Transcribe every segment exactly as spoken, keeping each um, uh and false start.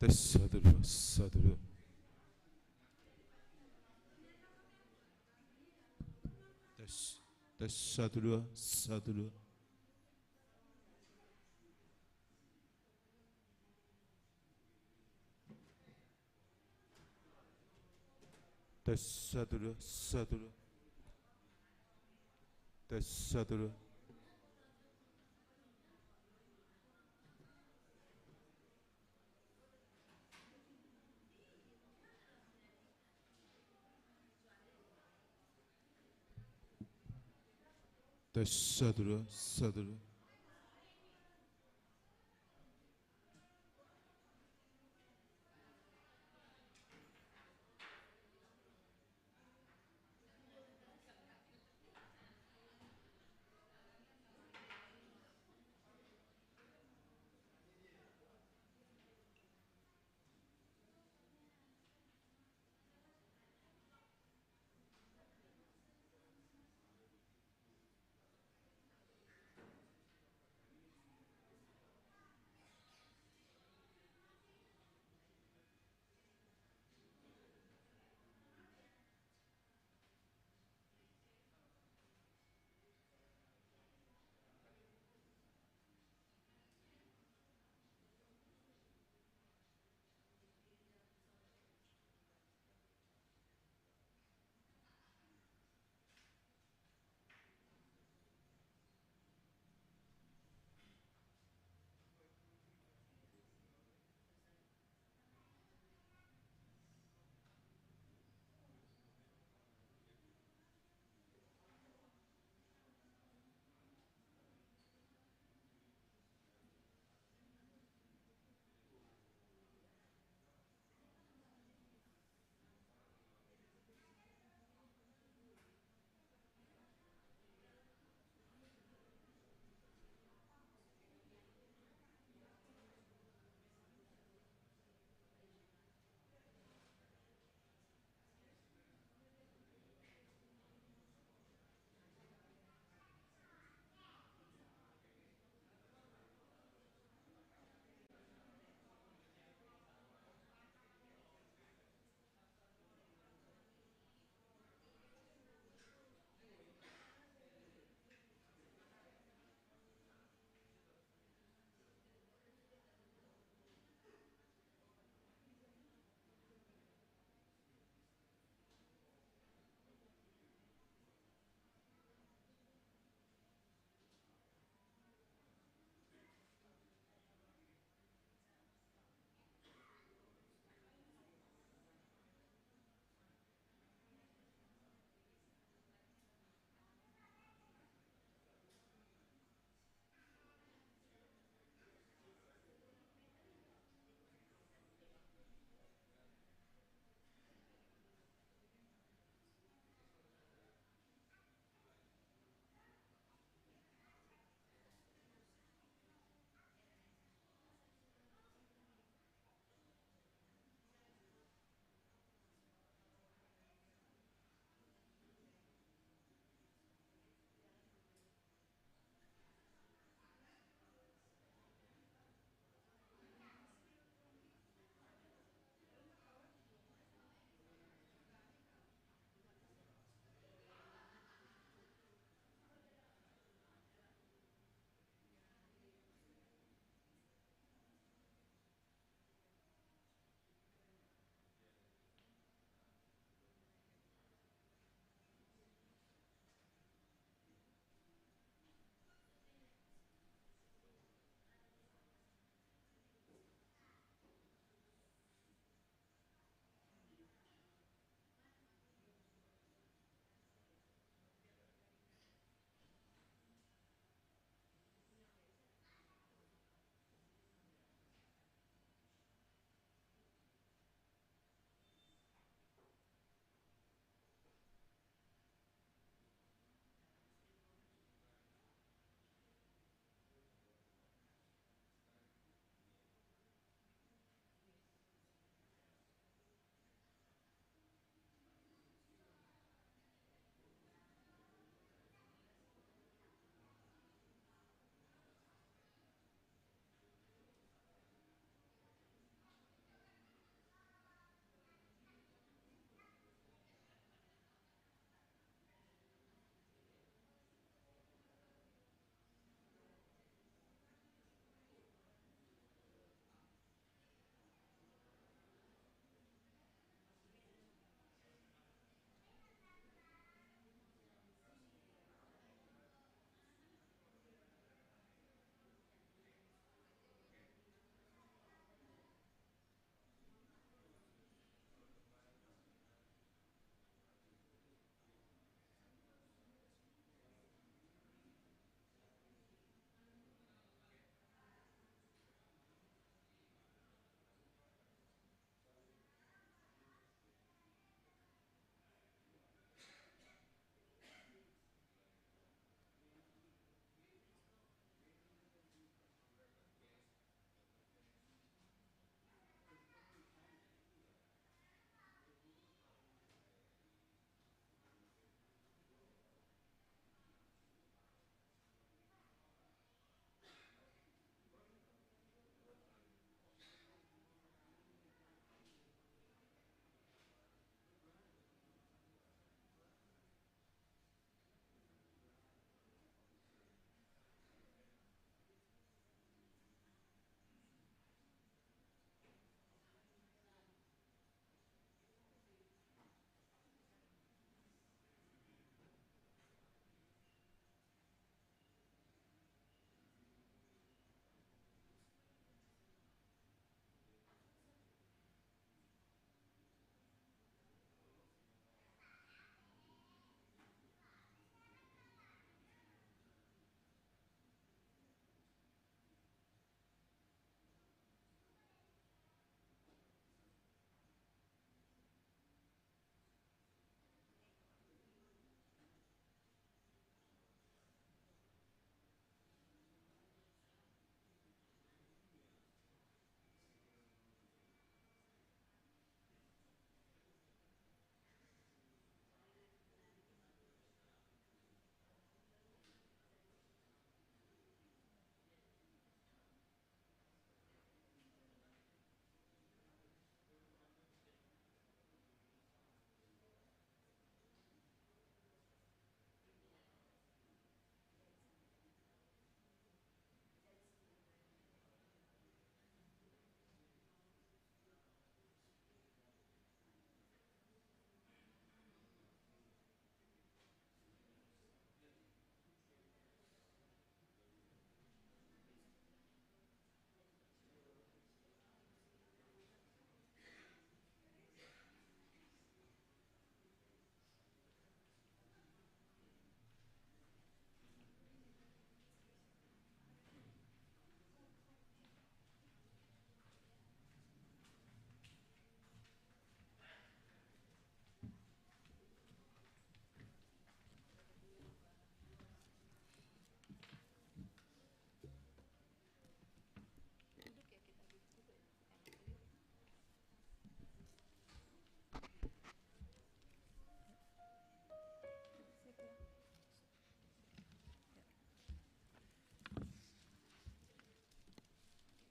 Tes satu dua, satu dua. Tes, tes satu dua, satu dua. Tes satu dua, satu dua. Tes satu dua. Tes satu dua, satu dua.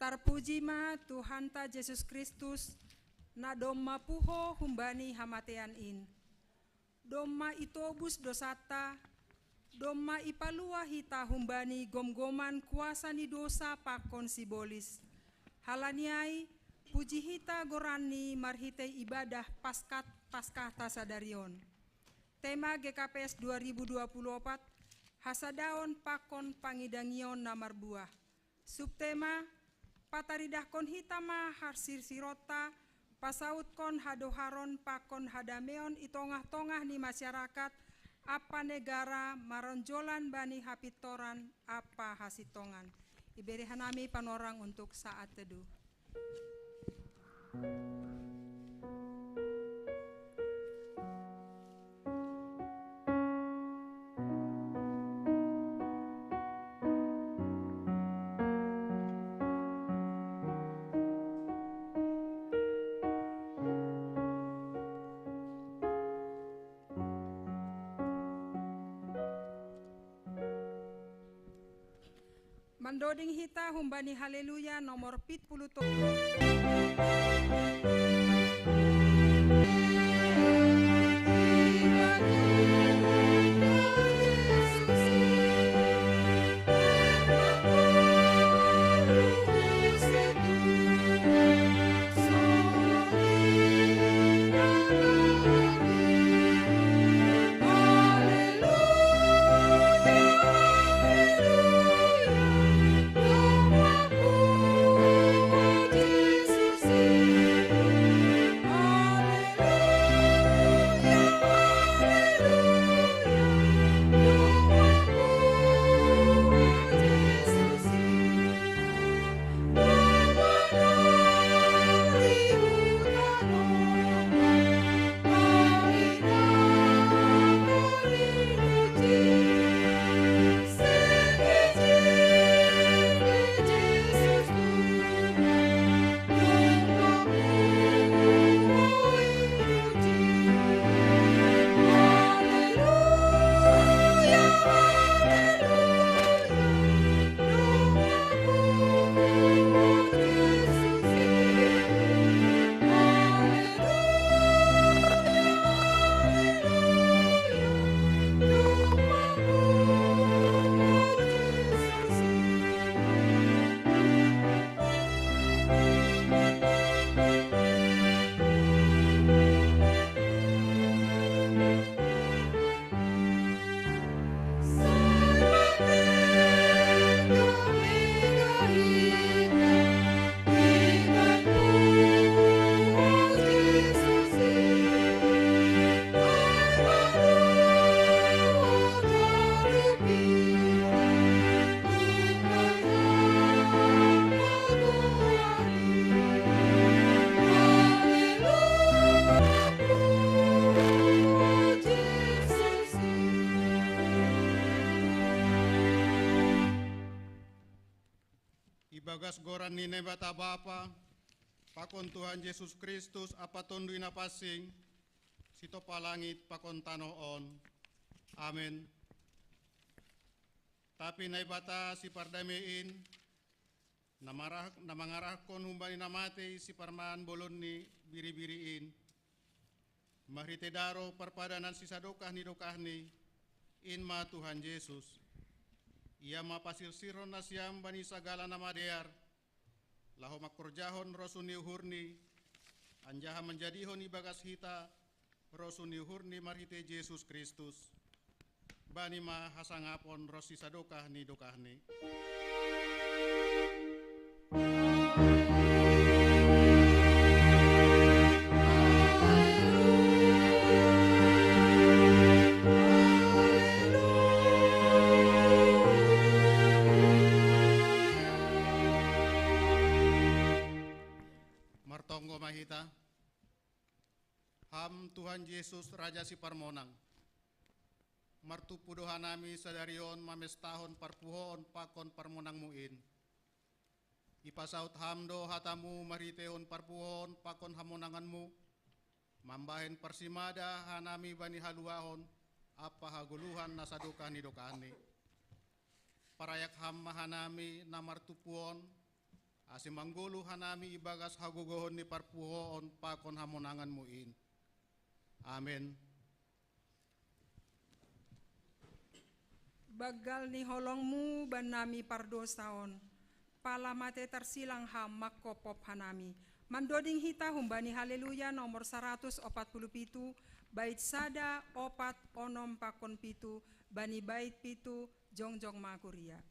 Tarpuji ma Tuhanta Jesus Kristus, na domma puho humbani hamatean in. Domma itobus dosanta, domma ipalua hita humbani gomgoman kuasa ni dosa pakon sibolis. Halani ai, puji hita goranni marhitei ibadah Paskat, Paskahta sadari on. Tema G K P S dua ribu dua puluh opat, hasadaon pakon pangidangion na marbuah. Subtema, pataridahkon hita ma harsirsironta, pasautkon hadoharon pakon hadameon i tongah-tongah ni masyarakat ampa negara maronjolan bani hapintoran ampa hasintongan. Ibere hanami panorang untuk saat teduh. Mandoding hita humbani Haleluya nomor pitpuluh tolu. Ibagas goran ni Naibata Bapa, pakon Tuhan Jesus Kristus ampa Tonduy Napansing, sitompa langit pakon tanoh on. Amen. Tapi Naibata sipardamei in, na marah-, na mangarahkon humbani na matei siparmaan bolon ni biri-biri in, marhitei daroh parpadanan sisadokah ni dokahni, in ma Tuhan Jesus. Ia ma pasirsirhon nasiam bani sagala na madear, laho mangkorjahon rosu ni uhurni, anjaha manjadihon ibagas hita rosu ni uhurni marhitei Jesus Kristus. Bani ma hasangapon ronsi sadokah ni dokahni. Martonggo ma hita. Ham Tuhan Jesus, Raja Siparmonang, martumpu do hanami sadari on mamestahon parpuhoon pakon parmonangmu in. Ipasaut Ham do hatamu marhiteihon parpuhoon pakon hamonanganmu, mambahen parsimada hanami bani haluahon ampa hagoluhan na sadokah ni dokahni. Parayak Ham ma hanami na martumpu on, ase manggoluh hanami ibagas hagogohon ni parpuhoon pakon hamonanganmu in. Amen. Banggal ni holongmu bannami pardosaon, pala mate tarsilang ham manghophop hanami. Mandoding hita humbani Haleluya nomor saratus opat puluh pitu, bait sada, opat, onom pakon pitu, bani bait pitu, jongjong ma kuria.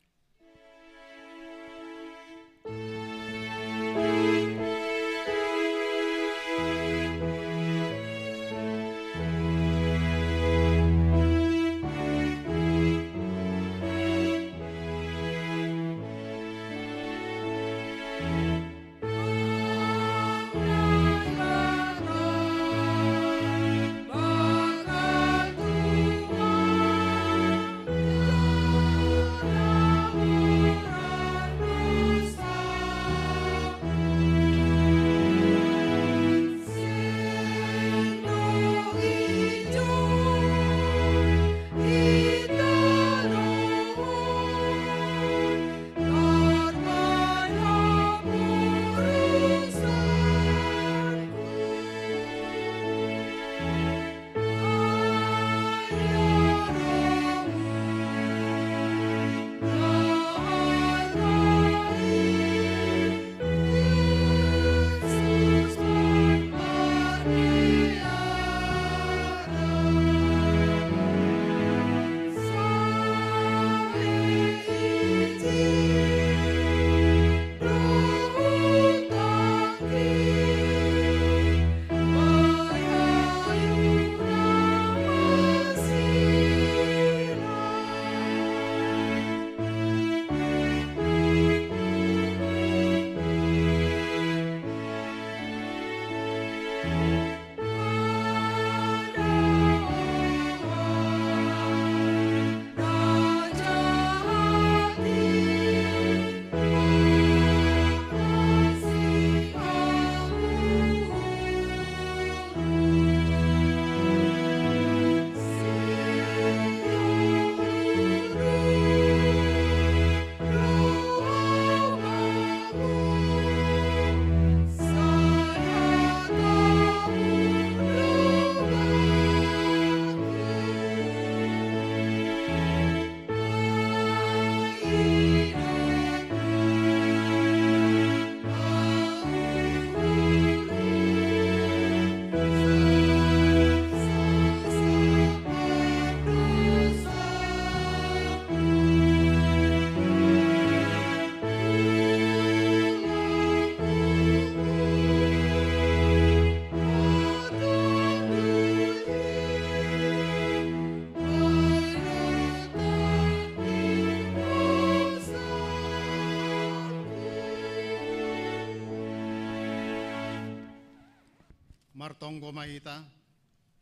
Martonggo ma hita,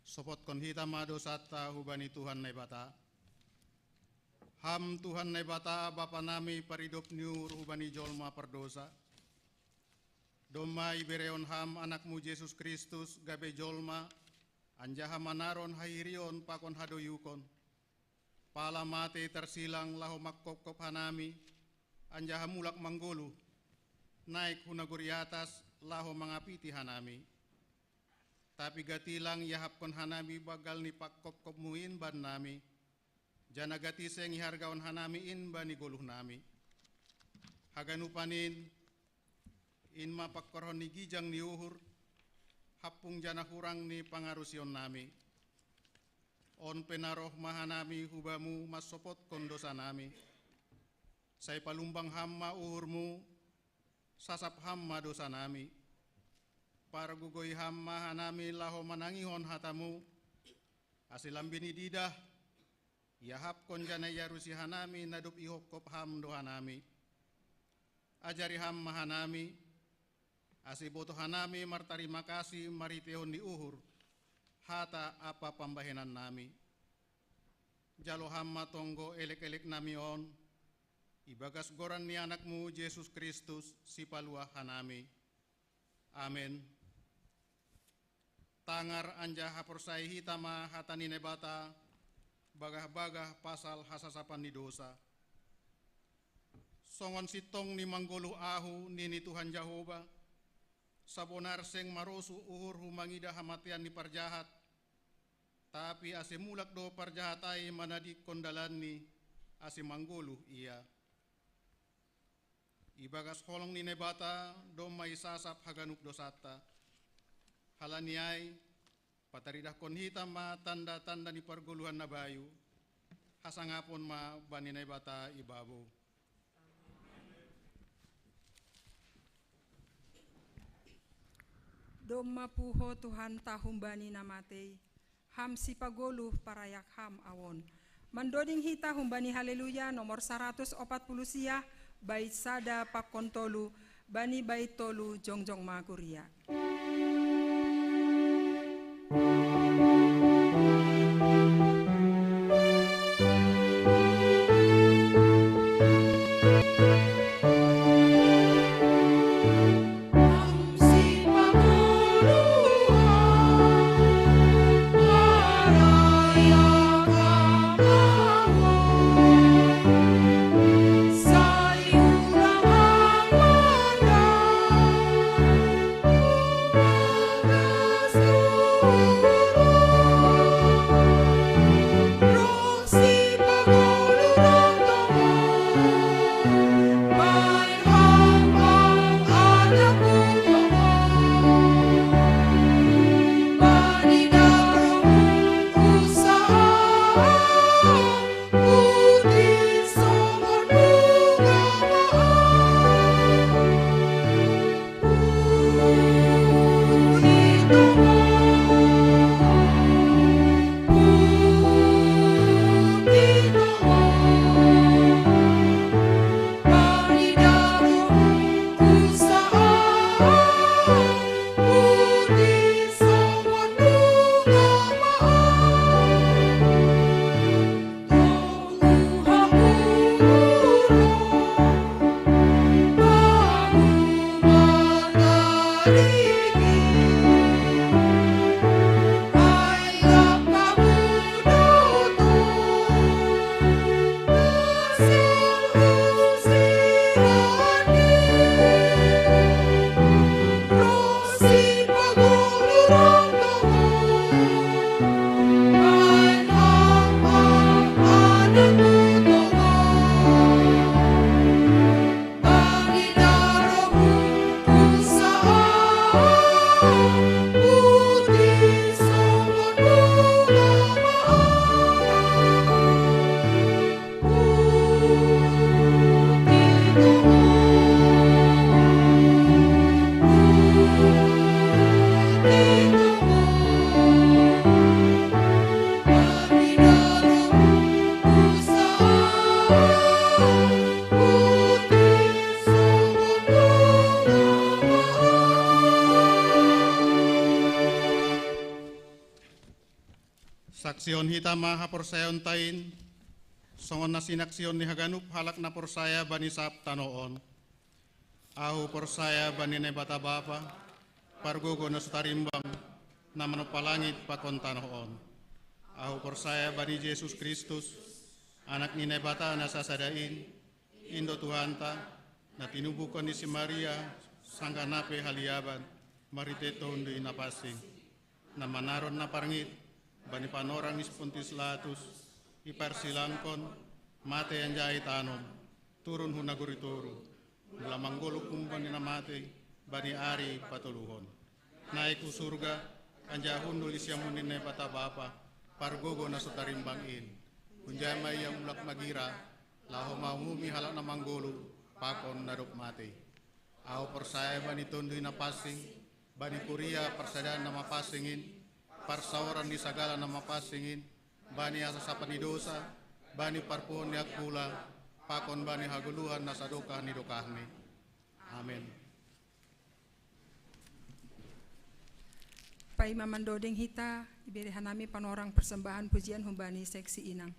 sopotkon hita ma dosanta hubani Tuhan Naibata. Ham Tuhan Naibata, Bapa nami paridop ni uhur hubani jolma pardosa. Domma iberehon Ham Anakmu Jesus Kristus gabe jolma, anjaha manaron hahirion pakon hadoyukon. Pala mate tarsilang laho manghophop hanami, anjaha mulak manggoluh, naik hu nagori atas laho mangapiti hanami. Tapi gatilang iahapkon hanami banggal ni panghophopmu in bannami, janah gati seng ihargahon hanami in bani goluhnami. Haganupan in, in ma pangkorhon ni gijang ni uhur, hampung janah hurang ni pangarusionnami. On pe na roh ma hanami hu Bamu mansopotkon dosanami. Sai palumbang Ham ma uhurMu, sasap Ham ma dosanami. Pargogoi Ham ma hanami laho manangihon hataMu, ase lambin ididah, iahapkon janah iarusi hanami na dob ihophop Ham do hanami. Ajari Ham ma hanami, ase ibotoh hanami martarima kasih marhiteihon ni uhur, hata ampa pambahenannami. Jalo Ham ma tonggo elek-eleknami on, ibagas goran ni AnakMu Jesus Kristus, Sipaluah hanami. Amen. Tangar anjaha porsayai hita ma hata ni Naibata, bagah-bagah pasal hasasapan ni dosa. Songon sintong ni manggoluh ahu, nini Tuhan Jahowa, sabonar seng marosuh uhurhu mangida hamatean ni parjahat, tapi ase mulak do parjahat ai manadingkon dalanni, ase manggoluh ia. Ibagas holong ni Naibata domma isasap haganup dosanta. Halani ai, pataridahkon hita ma tanda-tanda ni pargoluhan na bayu, hasangapon ma bani Naibata ibabo. Domma puho Tuhanta humbani na matei, Ham sipagoluh, parayak Ham ahu on. Mandoding hita humbani Haleluya nomor saratus opat puluh sia, bait sada pakon tolu, bani bait tolu jongjong ma kuria. Saksihon hita ma haporsayaonta in, songon na sinaksihon ni haganup halak na porsaya bani sab tanoh on. Ahu porsaya bani Naibata Bapa, pargogo na so tarimbang, na manompa langit pakon tanoh on. Ahu porsaya bani Jesus Kristus, Anak ni Naibata na sasada in, in do Tuhanta, na tinubuhkon ni si Maria, sanggah na pe haliaban, marhitei Tonduy Napansing, na manaron na parngit bani panorang ni si Pontius Latus, iparsilangkon, matei anjaha itanom, turun hu nagori toruh, mula manggoluh humbani na matei, bani ari patoluhon. Naek hu surga, anjaha hundul di siamun ni Naibata Bapa, pargogo na so tarimbang in. Hunjai ma ia mulak magira, laho mauhumi halak na manggoluh, pakon na dob matei. Ahu porsaya bani Tonduy Napansing, bani kuria parsadaan na mapansing in, parsaoran ni sagala na mapansing in, bani hasasapan ni dosa, bani parpuhoon ni angkula, pakon bani hagoluhan na sadokah ni dokahni. Amen. Paima mandoding hita, ibere hanami panorang persembahan pujian humbani seksi inang.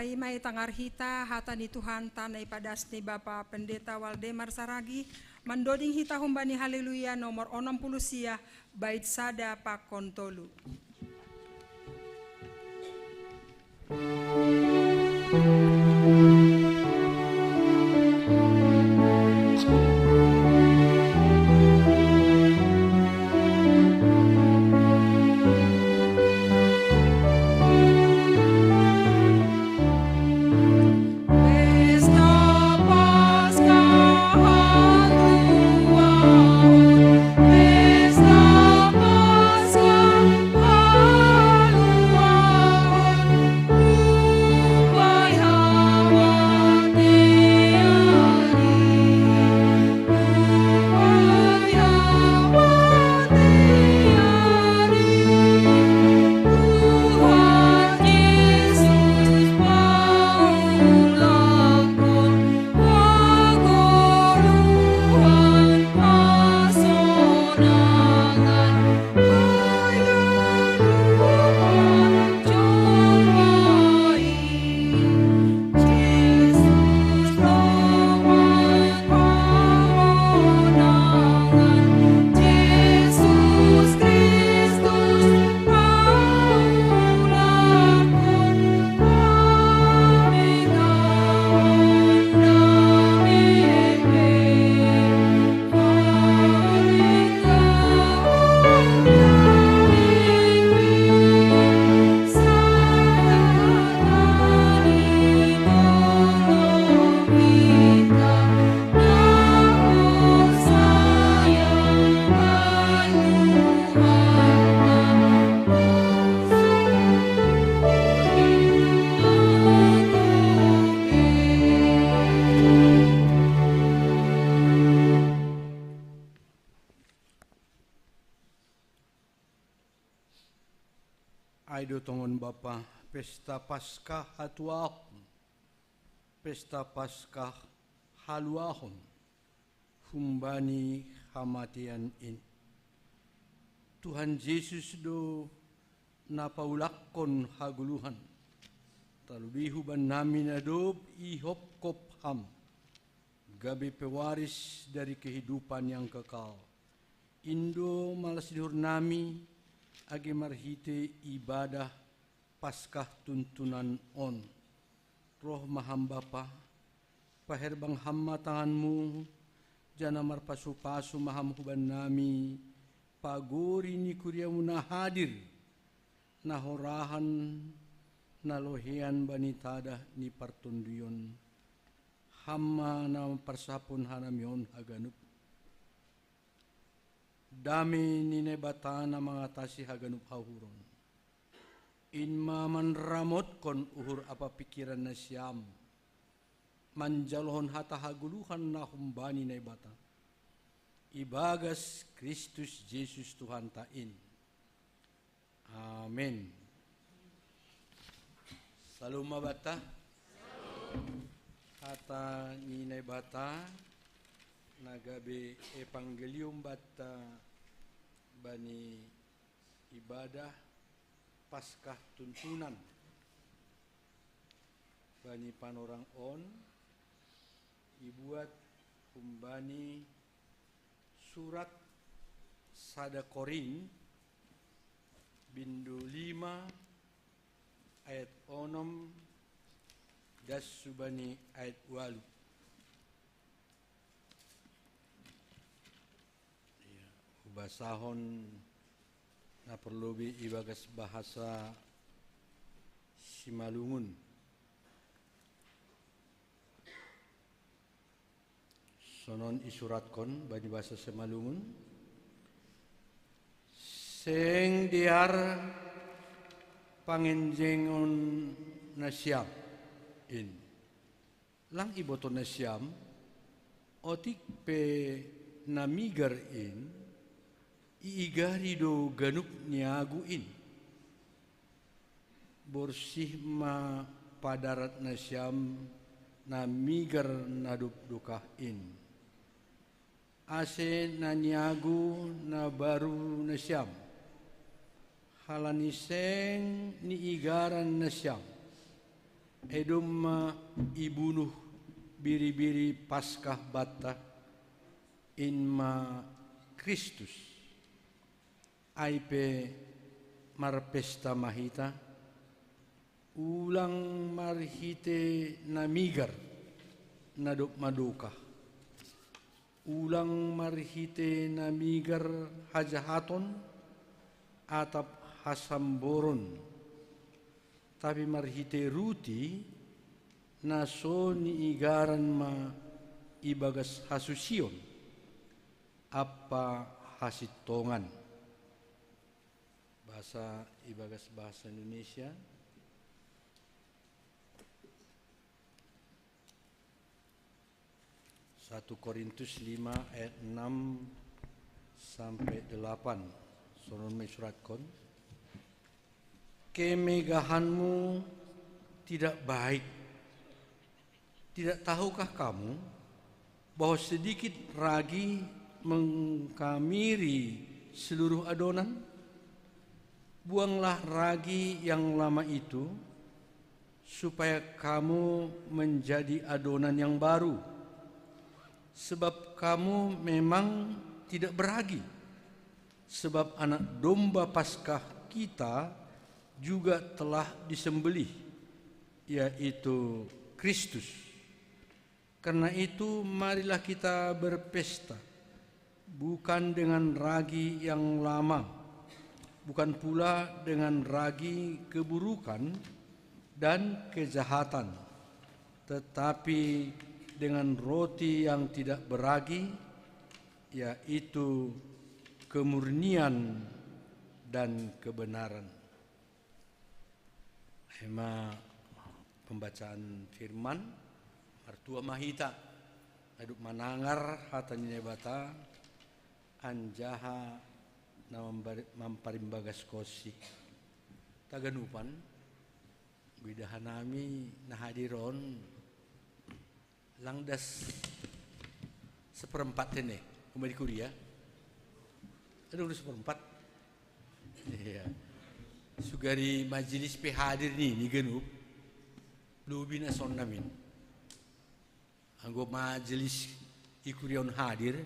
Tarima i tangar hita hata ni Tuhanta na ipadas ni Bapa Pendeta Waldemar Saragi, mandoding hita humbani Haleluya nomor onom puluh sia, bait sada pakon tolu. Ai do tongon Bapa, pesta Paskah hatuahon, pesta Paskah haluahon, humbani hamatean in. Tuhan Jesus do na paulakkon hagoluhan, talubi hubannami na dob ihopkop Ham, gabe pewaris dari kehidupan yang kekal. In do malas ni uhurnami, age marhite ibadah Paskah tuntunan on. Roh ma Ham Bapa, paherbang Ham ma tanganmu, janah marpasu-pasu ma Ham hubannami, pagori ni kuriamu na hadir, na horahan, na loheian bani tadah ni partonduyon. Ham ma na parsahapkon hanami on haganup. Dame ni Naibata na mangatasi haganup hauhuron, in ma manramotkon uhur ampa pingkiran nasiam, manjalohon hata hagoluhan na humbani Naibata, ibagas Kristus Jesus Tuhanta in. Amen. Salom ma banta. Hata ni Naibata na gabe epangelium banta bani ibadah Paskah tuntunan. Bani panorang on ibuat humbani surat sada Korint, bindu lima, ayat onom das hubani ayat ualu. Iya, hubasahon na parlobei ibagas bahasa Simalungun. Sonon isuratkon bani bahasa Simalungun, seng dear pangenjengon nasiam in. Lang iboto nasiam, otik pe na migar in, iigari do ganup niagu in. Borsih ma padarat nasiam na migar na dob dokah in. Ase na niagu na baru nasiam, halani seng niigaran nasiam. Edom ma ibunuh biri-biri Paskah batta, in ma Kristus. Ai pe marpesta ma hita, ulang marhite na migar na dob madokah, ulang marhite na migar hajahaton atap hasamboron, tapi marhite ruti na so niigaran ma ibagas hasusion ampa hasintongan. Basa ibagas bahasa Indonesia. Satu Korintus lima ayat enam sampai delapan. Sonon ma isuratkon. Kemegahanmu tidak baik. Tidak tahukah kamu bahwa sedikit ragi mengkamiri seluruh adonan? Buanglah ragi yang lama itu, supaya kamu menjadi adonan yang baru. Sebab kamu memang tidak beragi. Sebab anak domba Paskah kita juga telah disembelih, yaitu Kristus. Karena itu, marilah kita berpesta, bukan dengan ragi yang lama, bukan pula dengan ragi keburukan dan kejahatan, tetapi dengan roti yang tidak beragi, yaitu kemurnian dan kebenaran. Ema pembacaan firman, martua ma hita, aduk manangar hata ni Naibata, anjaha na mambar-, mamparimbagas konsi. Taganupan, guidahanami na hadir on, lang das seperempat ini, uma di kuria. Aduh, udah seperempat. Iya. Sugari majelis pe hadir ni, ni ganup. Lobi na sonnamin. Anggo majelis i kuria on hadir,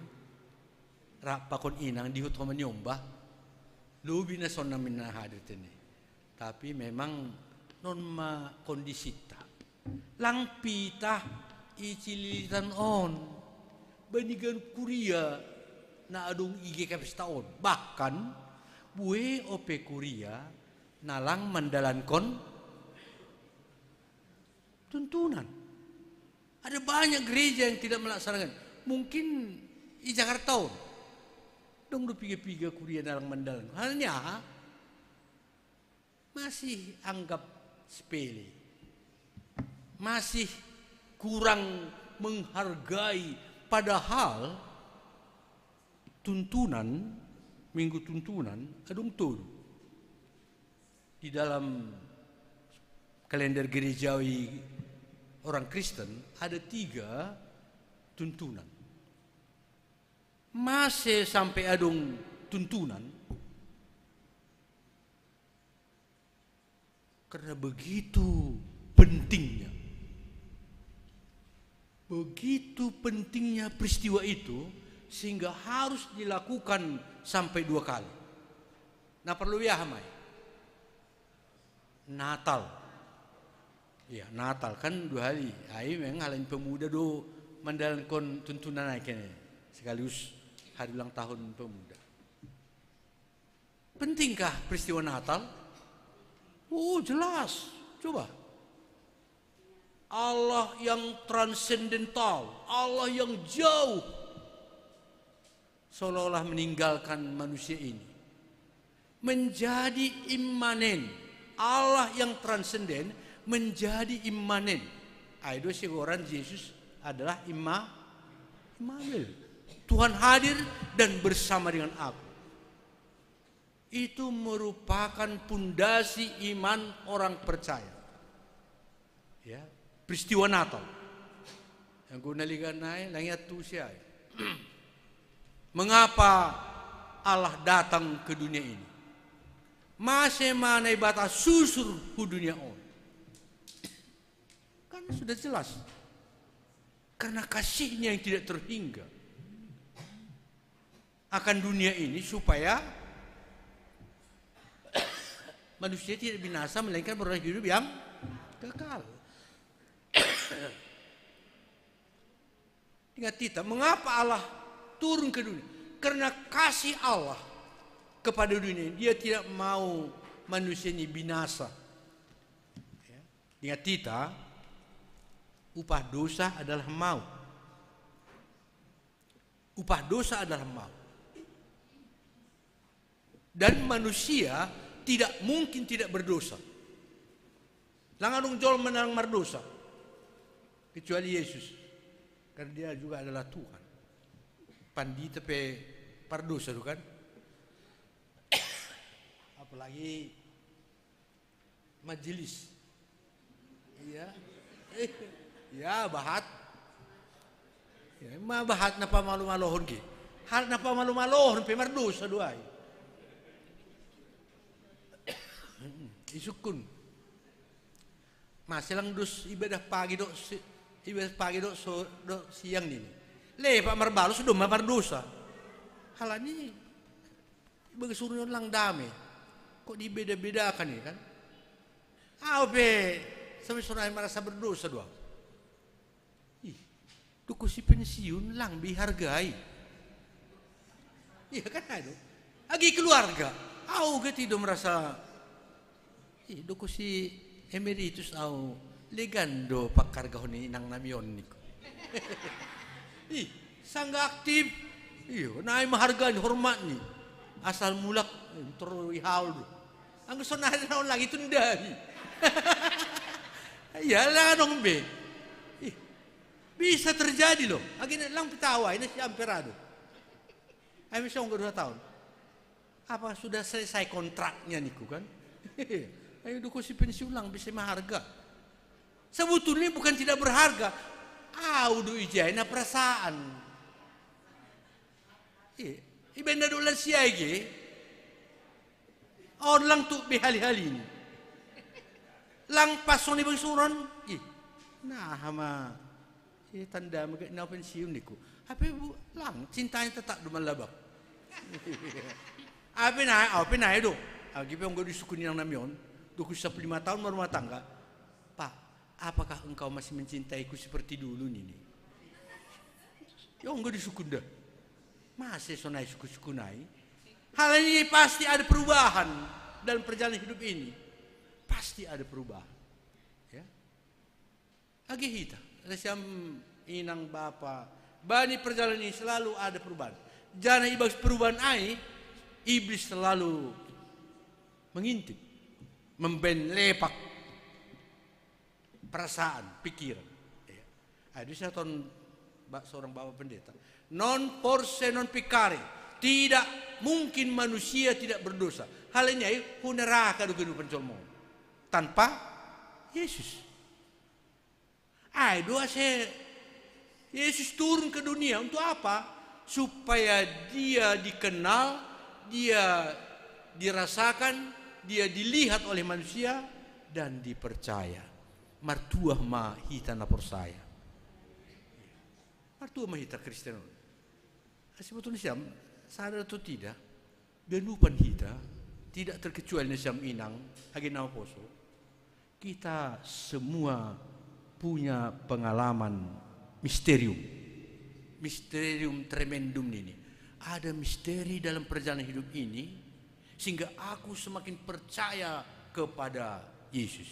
rap pakon inang dihut homa ni omba. Lobi na sonnamin na hadir tene. Tapi memang non ma kondisita. Lang pitah i cililitan on. Bani ganup kuria na adong i G K pesta on. Bahkan, bue ope kuria na lang mandalankon tuntunan. Ada banyak gereja yang tidak melaksanakan. Mungkin i Jakarta on. Dong do piga-piga kuria na lang mandalan. Halnya aha? Masih anggap sepele. Masih kurang menghargai, padahal tuntunan, minggu tuntunan, adong tolu. Di dalam kalender gerejawi orang Kristen ada tiga tuntunan. Mase sampai adong tuntunan? Karena begitu pentingnya. Begitu pentingnya peristiwa itu, sehingga harus dilakukan sampai dua kali. Na parlobei aha ma i? Natal. Iya, Natal kan dua hari. Ai memang halani pemuda do mandalankon tuntunan ai kene. Sekaligus hari ulang tahun pemuda. Pentingkah peristiwa Natal? Oh, jelas. Coba. Allah yang transendental, Allah yang jauh, seolah-olah meninggalkan manusia ini. Menjadi immanen. Allah yang transenden menjadi immanen. Ai do sigoran Jesus adalah Imma-, Immanuel. Tuhan hadir dan bersama dengan aku. Itu merupakan pondasi iman orang percaya. Ya, peristiwa Natal. Yang guna ligan nai, lang i antusi ai. Mengapa Allah datang ke dunia ini? Mase ma Naibata susur hu dunia on? Sudah jelas. Karena kasihnya yang tidak terhingga akan dunia ini, supaya manusia tidak binasa, melainkan beroleh hidup yang kekal. Ingat kita, mengapa Allah turun ke dunia? Karena kasih Allah kepada dunia ini. Dia tidak mau manusia ini binasa. Ya. Ingat kita, upah dosa adalah maut. Upah dosa adalah maut. Dan manusia tidak mungkin tidak berdosa. Lang adong jolma na lang mardosa, kecuali Yesus. Karena dia juga adalah Tuhan. Pandita pe pardosa do kan? Apalagi majelis. Iya. Ya, bahat. Ya, ma bahat na pamalu-malohon ke. Hal na pamalu-malohon pe mardosa do ai. Isukkun. Masa lang dos ibadah pagi do si-, ibadah pagi do so-, do siang nini. Lepak marbalos domma mardosa. Halani ibagas urung on lang dame. Kok dibeda-bedakan ini kan? Au pe sampe sonai merasa berdosa do au. Ih, doko si pensiun lang be ihargai. Iya kan, aduh. Agi keluarga, au gati do merasa, ih, doko si emeritus au, legan do panghargahon ni inang nami on niku. Ih, sangga aktif. Iyo, nai mahargani, hormatni. Asal mulak, eh, tor ihaol do. Anggo sonari na on lagi tundai. Iya, lang adong be. Ih, bisa terjadi loh. Agi na lang pitau ai na si amperado. Ai masa onggo dua tahun. Apa sudah selesai kontraknya niku kan? Ayo doko si pensiun lang bisa maharga. Sebetulnya bukan tidak berharga. Au do ijai na perasaan. Iya, ibaen na do lansia i ge. On lang tu be hali-halini. Lang pas songon i bangsuron. Ih, naha ma. Ih, tanda ma gati na pensiun niku. Hape bu, lang cintanya tetap do mallabak. Hape na, hape na do. Agi pe onggo disukuni inang nami on. Doko sap lima tahun marumah tangga. Pak, apakah engkau masih mencintaiku seperti dulu nini? Ya onggo disukun da. Masa sonai suku-suku nai? Hal ini pasti ada perubahan dalam perjalanan hidup ini. Pasti ada perubahan. Ya. Agi hita, nasiam inang bapa, bani perjalanan ini selalu ada perubahan. Janah ibagas perubahan ai, iblis selalu mengintip, membaen lepak perasaan, pikiran. Ya. Ai do isatohon ba-, seorang bapak pendeta. Non forse non peccare. Tidak mungkin manusia tidak berdosa. Hal ini ai hu neraka do ganup pancolmon. Tanpa Yesus. Ai do ase Yesus turun ke dunia untuk apa? Supaya dia dikenal, dia dirasakan, dia dilihat oleh manusia, dan dipercaya. Martuah ma hita na porsaya. Martuah ma hita Kristen on. Sebetulnya siam, sadar atau tidak, ganupan hita, tidak terkecuali nasiam inang, age na maposo, kita semua punya pengalaman misterium. Misterium tremendum ini. Ada misteri dalam perjalanan hidup ini, sehingga aku semakin percaya kepada Yesus.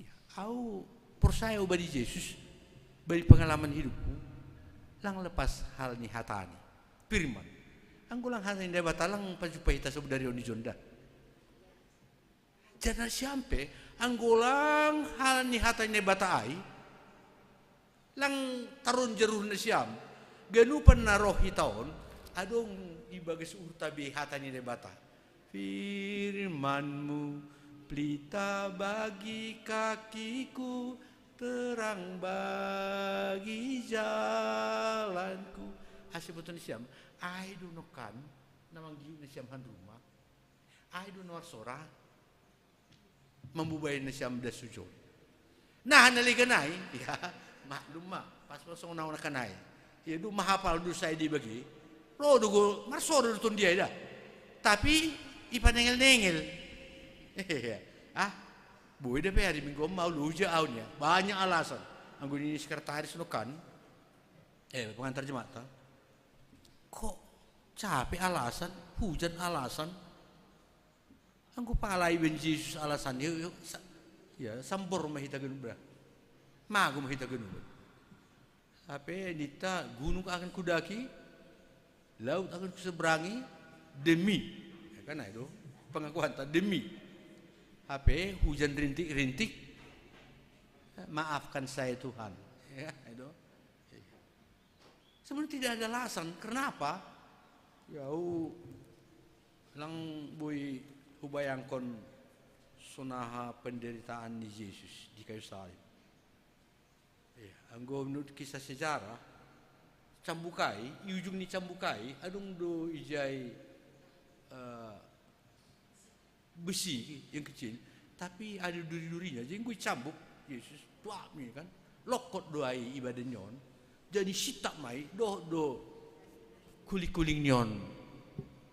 Iya, au porsaya au bani Jesus, bani pengalaman hidupku, lang lepas hal ni hatani. Firman. Anggo lang hata ni Debata lang pajumpang hita sadari on di jonda. Janah siam pe, anggo lang hal ni hata ni Debata ai, lang taronjar uhur nasiam, ganupan na roh hita on, adong ibagas uhurta be hata ni Debata. Firman-Mu pelita bagi kakiku, terang bagi jalanku. Asa iboto nasiam, ai do nongkan na manggihut nasiam han rumah. Ai do na marsora mambubai nasiam das hujol. Nah, naliganai, ya, maklum ma, pas masong nau nakanai. Ya, du mahapal du sai di bagi. Ro du go, marsoru du ton dia dah. Tapi, ipanengel-nengel. Iya. Ah, boi da pe hari Minggu mau luja au nia. Banyak alasan. Anggo ni sekretaris no kan. Eh, pengantar jemaat, ta? Kok capek alasan, hujan alasan? Anggo pala ibaen Jesus alasan, yo, yo, sa-, ya, sambor ma hita ganup da. Mago ma hita ganup. Hape ninta gunung akan kudaki, laut akan kuseberangi demi. Ya kan, itu pengakuan ta, demi. Hape hujan rintik-rintik, maafkan saya Tuhan. Ya, itu. Sebenarnya tidak ada alasan. Kenapa? Ya, u-, lang boi hubayangkon sonaha penderitaan ni Jesus di kayu salib. Ya, anggo menurut kisah sejarah, cambukai, i ujung ni cambukai, adong do ijai, eh, besi yang kecil, tapi ada duri-durinya. Jadi, gue cambuk, Yesus, tuak ni kan. Lokot do ai i badan ni on. Jadi, sitap mai, dohot do kuling-kuling ni on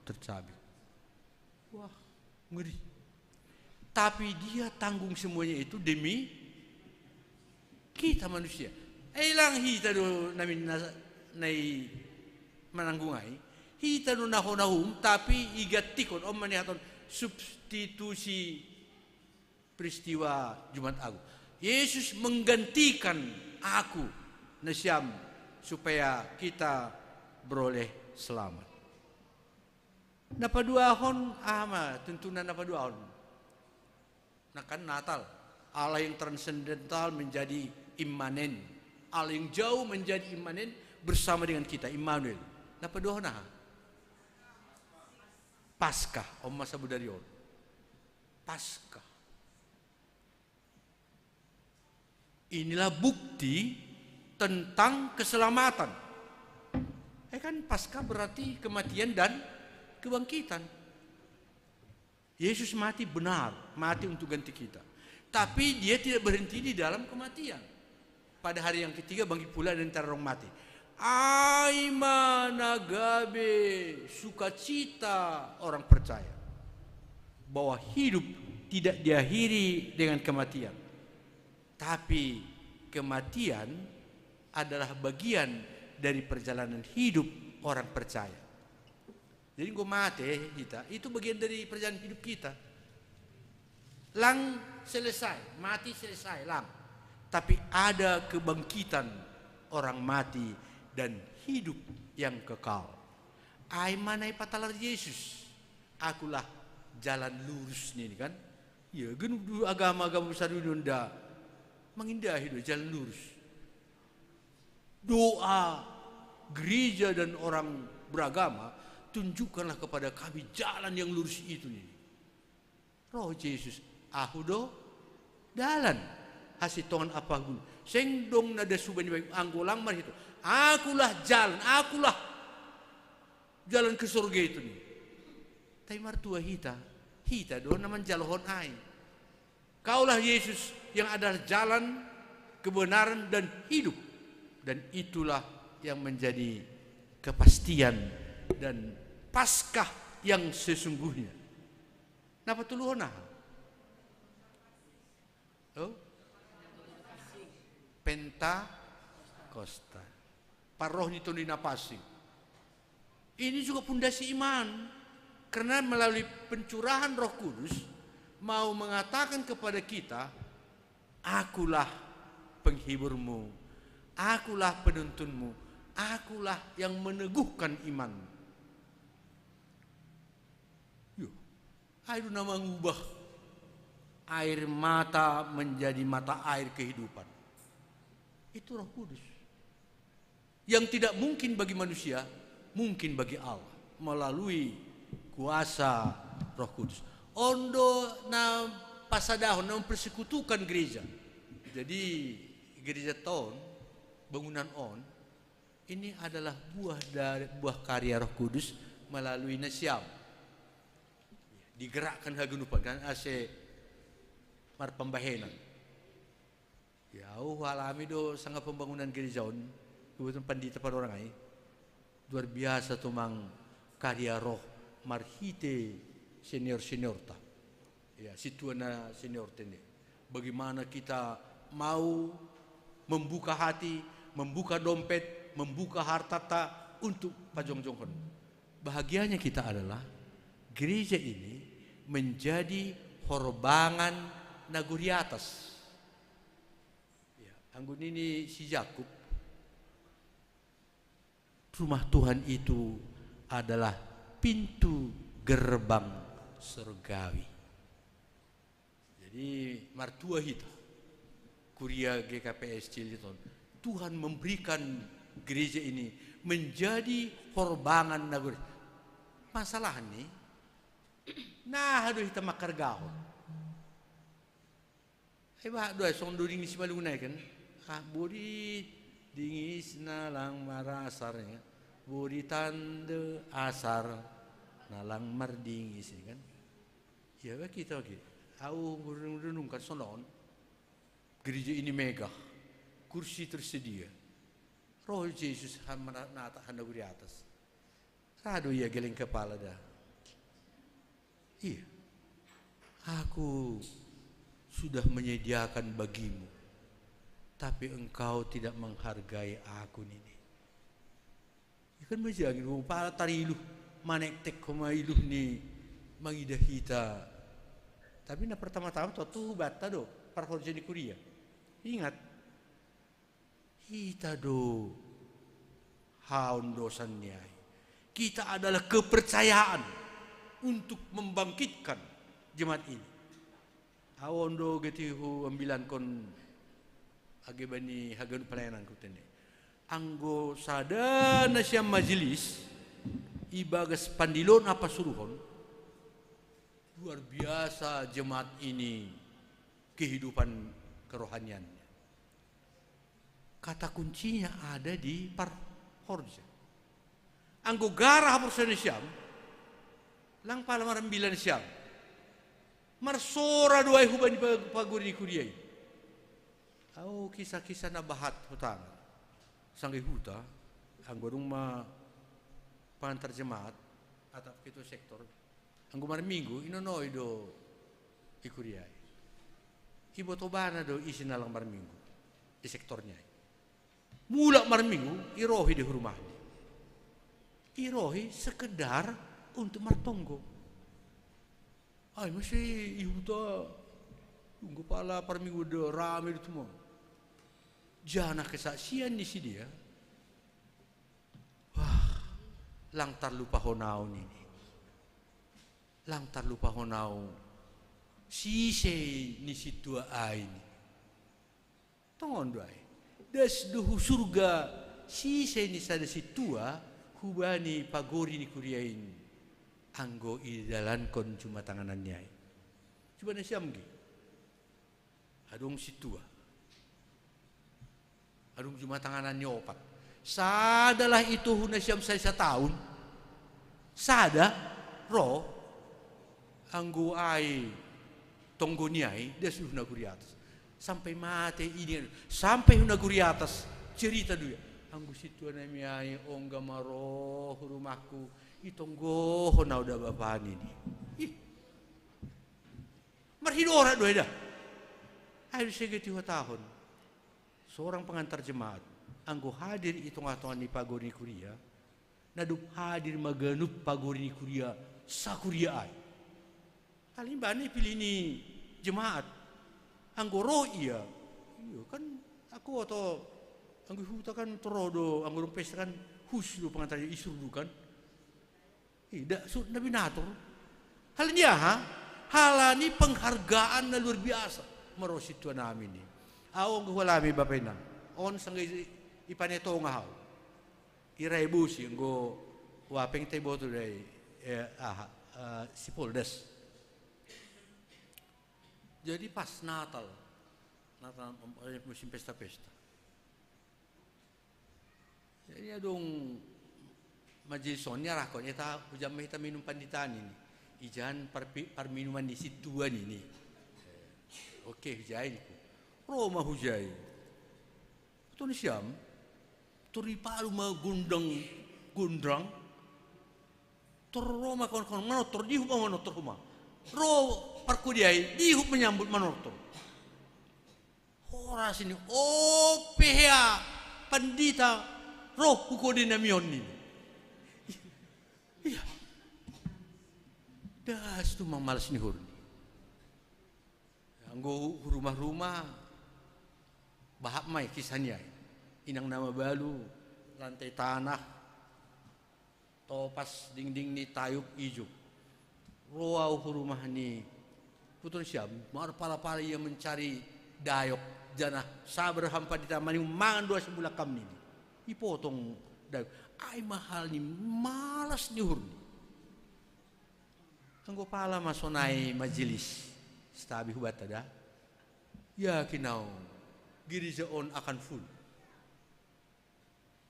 tercabik. Wah, ngeri. Tapi dia tanggung semuanya itu demi kita manusia. Ai lang hita do namin na-, nai mananggung ai. Hita do na hona uhum, tapi igantikon, on ma niaton substitusi peristiwa Jumat Agung. Yesus menggantikan aku, nasiam, supaya kita beroleh selamat. Na paduahon, aha ma, tuntunan na paduahon. Nah, kan Natal. Allah yang transendental menjadi imanen. Allah yang jauh menjadi imanen bersama dengan kita, Immanuel. Na paduahon aha? Paskah, on ma sabodari on. Paskah. Inilah bukti tentang keselamatan. Eh kan, Paskah berarti kematian dan kebangkitan. Yesus mati benar, mati untuk ganti kita. Tapi dia tidak berhenti di dalam kematian. Pada hari yang ketiga bangkit pula dari antara orang mati. Ai ma na gabe sukacita orang percaya. Bahwa hidup tidak diakhiri dengan kematian. Tapi kematian adalah bagian dari perjalanan hidup orang percaya. Jadi, anggo mate hita, itu bagian dari perjalanan hidup kita. Lang selesai, mati selesai, lang. Tapi ada kebangkitan orang mati dan hidup yang kekal. Ai ma na ipatalar Jesus, "Akulah jalan lurus," nini kan. Ya, ganup do agama-agama besar di dunia on da mangindahi do jalan lurus. Doa gereja dan orang beragama, "Tunjukkanlah kepada kami jalan yang lurus itu," nini. Roh Jesus, "Ahu do dalan, hasintongan ampa hagoluhan." Seng dong na da suba ni bayu, anggo lang marhite, "Akulah jalan, akulah jalan ke sorga itu," nini. Tapi martua hita, hita do na manjalohon ai. Kaulah Yesus yang adalah jalan, kebenaran, dan hidup. Dan itulah yang menjadi kepastian dan Paskah yang sesungguhnya. Na patoluhon aha? Oh? Pentakosta. Parroh ni Tonduy Napansing. Ini juga pondasi iman. Karena melalui pencurahan Roh Kudus mau mengatakan kepada kita, "Akulah penghiburmu, akulah penuntunmu, akulah yang meneguhkan imanmu." Yo, ai do na mangubah air mata menjadi mata air kehidupan. Itu Roh Kudus. Yang tidak mungkin bagi manusia, mungkin bagi Allah melalui kuasa Roh Kudus. On do na pasadahon, na mempersekutukan gereja. Jadi, gereja ta on, bangunan on, ini adalah buah dari, buah karya Roh Kudus melalui nasiam. Digerakkan haganupan kan, ase marpambahenan. Ya, au alami do sanga pembangunan gereja on, kebetulan pandita pada orang ai. Luar biasa tumang karya roh marhite senior-seniorta. Ya, situana senior tene. Bagaimana kita mau membuka hati, membuka dompet, membuka hartata untuk pajongjongkon. Bahagianya kita adalah gereja ini menjadi horbangan nagori atas. Ya, anggo nini si Jakub, rumah Tuhan itu adalah pintu gerbang surgawi. Jadi martua hita, kuria G K P S Cilegon. Tuhan memberikan gereja ini menjadi horbangan nagori. Masalah ni, nah, aduh, hita makargahon. Ai bah, doa song do dingis malungunai kan. Ah, bodi dingis na lang marasar, ya. Bodi tande asar na lang mardingis, ya kan. Ya, bah, kita oke. Au renung-renungkan sonon. Gereja ini megah. Kursi tersedia. Roh Yesus han mana-, nata han nagori atas. Rado ia geleng kepala da. Iya. Aku sudah menyediakan bagimu, tapi engkau tidak menghargai aku nini. Ikan mejangin, oh, pala tariluh, manektek homa iluh ni mangidah hita. Tapi na pertama-tama to, tu batta do, parhorja ni kuria. Ingat, hita do haondosan ni ai. Kita adalah kepercayaan untuk membangkitkan jemaat ini. Au on do gati huambilankon age bani haganup pelayananku tene. Anggo sada nasiam majelis, ibagas pandiloon apa suruhon, luar biasa jemaat ini kehidupan kerohaniannya. Kata kuncinya ada di parhorja. Anggo gara haporseaon ni siam, lang pala marambilan siam. Marsora do ai hubani pa-, pagori ni kuria i. Au kisah-kisah na bahat hutangan. Sangge huta, anggo dung ma pangantar jemaat, atap ketua sektor, anggo marminggu, inonoi do i kuria i. Iboto bana do isi na lang marminggu di sektornya i. Mulak marminggu, irohi di rumahnya. Irohi sekedar untuk martonggo. Ai masi i huta, anggo pala parminggu do rame do tuma. Jana kesaksian ni sidea. Wah, lang tarlupahon au nini. Lang tarlupahon au sise ni sintua ai nini. Tongon do ai. Das do hu surga sise ni sada sintua hubani pagori ni kuria in. Anggo idalankon juma tangananni ai. Juma nasiam ge. Adong sintua. Adong juma tanganan ni opat. Sadalah itu hu nasiam sai sataon. Sada ro anggo ai tonggo ni ai das hu nagori atas. Sampai mate ini, sampai hu nagori atas cerita do ia. Anggo sintua nami ai ongga ma ro hu rumahku, itonggohon au da bapa nini. Ih. Marhinorat do ai da. Ai do sege tihatahon. Seorang pengantar jemaat, anggo hadir i tonga-tonga ni pagori ni kuria, na dob hadir ma ganup pagori ni kuria, sakuria ai. Alai imbana ipilih ni jemaat. Anggo ro ia, iya kan, aku atau anggo huta kan toro do, anggo dung pesta kan khusus do pengantar i surdu kan. Ida, sut na binatur. Halani aha? Halani penghargaan na luar biasa. Marosi Tuhan amin ni. Au anggo hualami bapa inang. On sangga i-, ipane tonga hau. Irai bosi anggo wapeng tai boto dai, eh, aha, eh, si Poldas. Jadi pas Natal, Natal, em, musim pesta-pesta. Jadi adong majelis on niarahkon, ita hujaha ma hita minum panditaan ini. Ijan parpi-, parminuman ni sintua nini. Eh, oke, hujaha i ku. Ro ma hujai. Toni siam, tor dipalu ma gondang gondrang, tor ro ma kon-, kon manortor, dihut ma manortor homa. Ro parkodiai, dihut manyambut manortor. Horas ini, o pehea pandita roh hu kode nami on ini. Iya. Das tu mamalas ni hurni. Anggo hu rumah-rumah, bahat mai kisah ni ai. Inang na mabalu, lantai tanah, topas dingding ni tayub ijuk. Ro au hu rumah ni Puton siam, marpala-pala ia mencari dayok, janah sabar hampa ditamani mangan doa si bulak kam nini. Ipotong dayok. Ai mahal ni malas ni uhurni. Anggo pala ma sonai majelis, stabi hubanta da. Yakin au, gereja on akan full,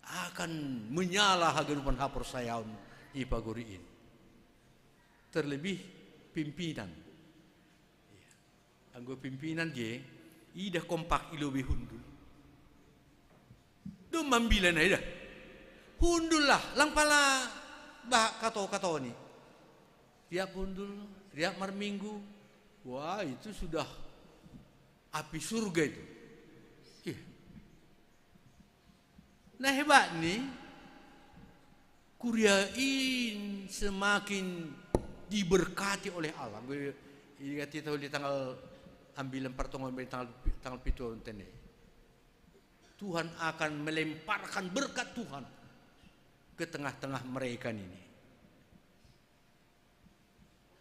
akan menyala haganupan haporsayaon i pagori in. Terlebih pimpinan. Iya. Anggo pimpinan ge, ida kompak i lobei hundul. Dong mambilan ai da. Hundul lah, lang pala bah kato-katoni. Tiap hundul, tiap marminggu. Wah, itu sudah api surga itu. Iya. Na hebat ni, kuria in semakin diberkati oleh Allah. Gue ingat kita di tanggal ambilan pertemuan, tanggal, tanggal pitu on tene. Tuhan akan melemparkan berkat Tuhan ke tengah-tengah mereka ini.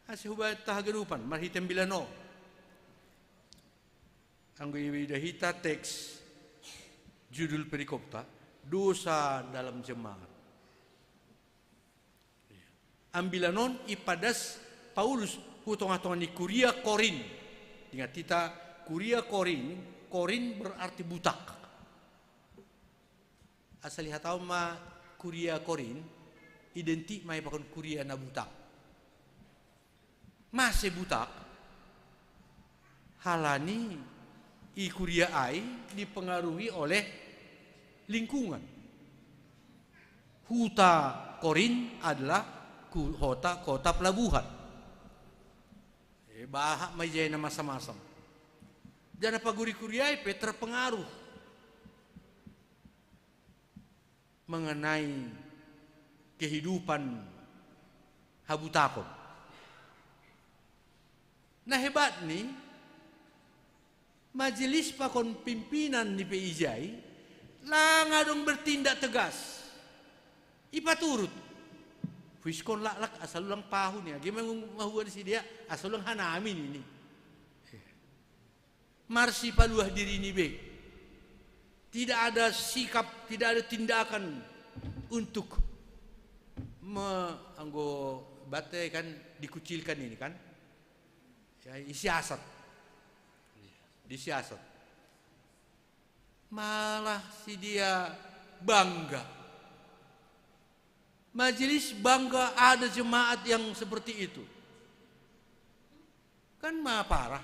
Ase hubanta haganupan, marhite ambilan on. Anggo iida hita teks judul perikopta, dosa dalam jemaat. Ambilan on ipadas Paulus hu tongah-tongah ni kuria Korin. Ingat hita, kuria Korin, Korin berarti butak. Asa lihat au ma kuria Korin, identik ma i pakon kuria na butak. Mase butak? Halani i kuria ai dipengaruhi oleh lingkungan. Huta Korin adalah ku-, hota, kota pelabuhan. Eh, bahat ma ijai na masam-masam. Janah pagori kuria i pe terpengaruh mengenai kehidupan habutakon. Na hebat ni, majelis pakon pimpinan ni pe ijai, lang adong bertindak tegas. Ipaturut. Fuiskon laklak asa ulang pahu ni, age mangung mahua ni sidea, asa ulang hanami nini. Marsipaluah diri ni be. Tidak ada sikap, tidak ada tindakan untuk me-, anggo bate kan dikucilkan ini kan. Ya, disiasat. Disiasat. Malah sidea bangga. Majelis bangga ada jemaat yang seperti itu. Kan ma parah.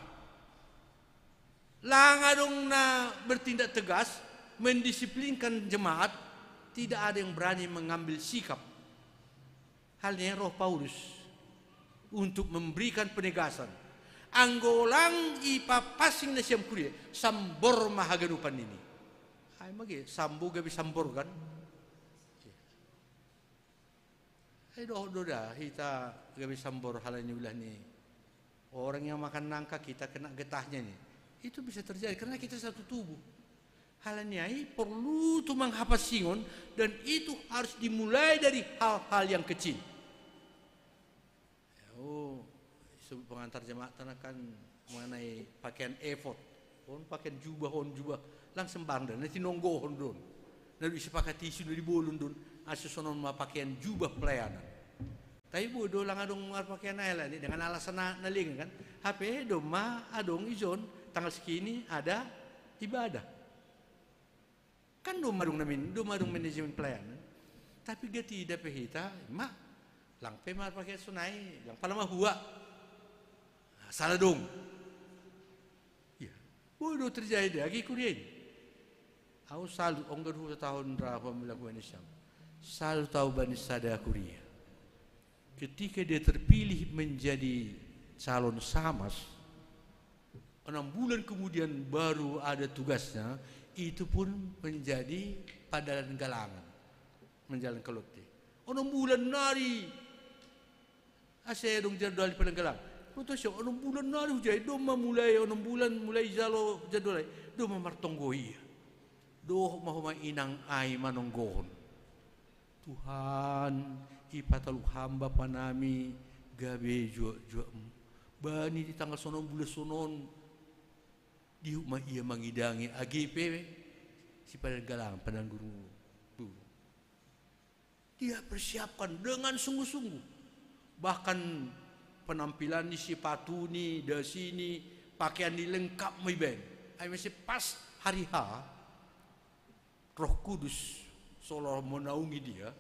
Lang adong na bertindak tegas, mendisiplinkan jemaat, tidak ada yang berani mengambil sikap. Hal ni roh Paulus untuk memberikan penegasan. Anggo lang ipapansing nasiam kuria, sambor ma haganupan nini. Ai mage, sambo gabe sambor kan? Ai dohot do da hita gabe sambor halani ulah ni orang yang makan nangka kita kena getahnya ni. Itu bisa terjadi karena kita satu tubuh. Halani ai perlu tumang hapansingon dan itu harus dimulai dari hal-hal yang kecil. Oh, sebut pengantar jemaat tana kan mengenai pakaian efod. On pakaian jubah, on jubah. Lang sembarang da, na tinonggohon do on. Na disepakati isi na dibolon do on. Asa sonon ma pakaian jubah pelayanan. Tapi boi do lang adong marpakaian ai lah ni, dengan alasan na, na lengan kan. Hape domma adong ijon tanggal segini ada ibadah. Kan domma adong namin, domma adong manajemen pelayanan. Tapi gati dape hita, ma, lang pe marpakaian sonai, lang pala mahua. Nah, salah dong. Iya. Boi do terjadi agi kuria i. Au salut, ongga dua tahun ra pamulakuan isam. Salut au bani sada kuria. Ketika dia terpilih menjadi calon samas, enam bulan kemudian baru ada tugasnya, itu pun menjadi padalan galangan, menjalan kalotte. Enam bulan nari ase adong jadwal di padalan galangan. Boto asa, enam bulan nari hujai, domma mulai enam bulan, mulai jalo jadwal ai, domma martonggo ia. Dohot ma homa inang ai manonggohon. Tuhan, ipatalu hamba panami gabe juak-juakmu. Bani di tanggal sonon bulan sonon, dihut ma ia mangidangi age pe sipadalan galangan, padalan guru. Dia persiapkan dengan sungguh-sungguh. Bahkan penampilan ni, sepatu ni, dasi ni, pakaian ni lengkap ma ibaen. Ai mase pas hari H, Roh Kudus seolah menaungi dia,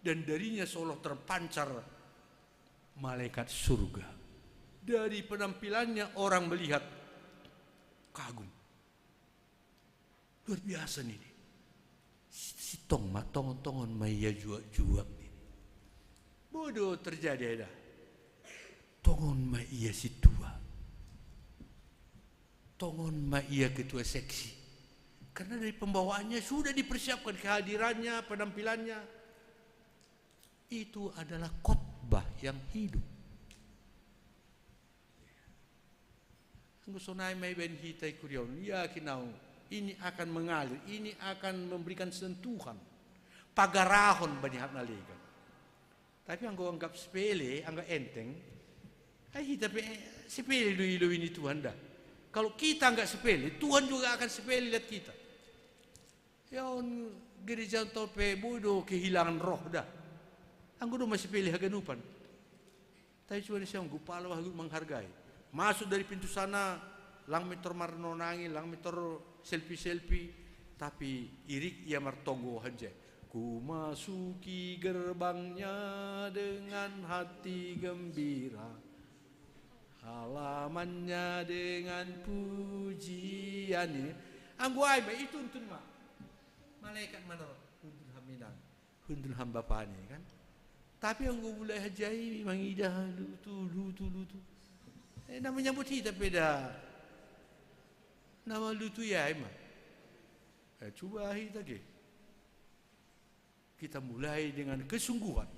dan darinya seolah terpancar malaikat surga. Dari penampilannya orang melihat kagum. Luar biasa nini. Sitong ma, tongon-tongon ma ia juak-juak nini. Boi do terjadi ai da. Tongon ma ia sintua. Tongon ma ia ketua seksi. Karena dari pembawaannya sudah dipersiapkan, kehadirannya, penampilannya. Itu adalah khotbah yang hidup. Anggo sonai ma ibaen hita i kuria on, yakin au, ini akan mengalir, ini akan memberikan sentuhan, pagarahon bani halak na legan. Tapi anggo anggap sepele, anggap enteng, ai hita pe, eh, sepele do iloi ni Tuhan da. Kalau kita anggap sepele, Tuhan juga akan sepele lihat kita. Ia on gereja on tong pe boi do kehilangan roh da. Anggo domma sipele haganupan. Tapi cuma di siang gupala wah menghargai. Masuk dari pintu sana, lang mintor marnonangi, lang mintor selfie-selfie. Tapi irik ia martonggo hanjai. Ku masuki gerbangnya dengan hati gembira. Halamannya dengan pujian ini. Anggo ai ma, ituntun ma. Malaikat manoro, hundul haminang, hundul hambapani, kan? Tapi anggo mulai hajai mangidah lutu, lutu, lutu. Eh, na menyambut hita pe da. Na malutu ia ai ma. Eh, coba hita ke. Kita mulai dengan kesungguhan,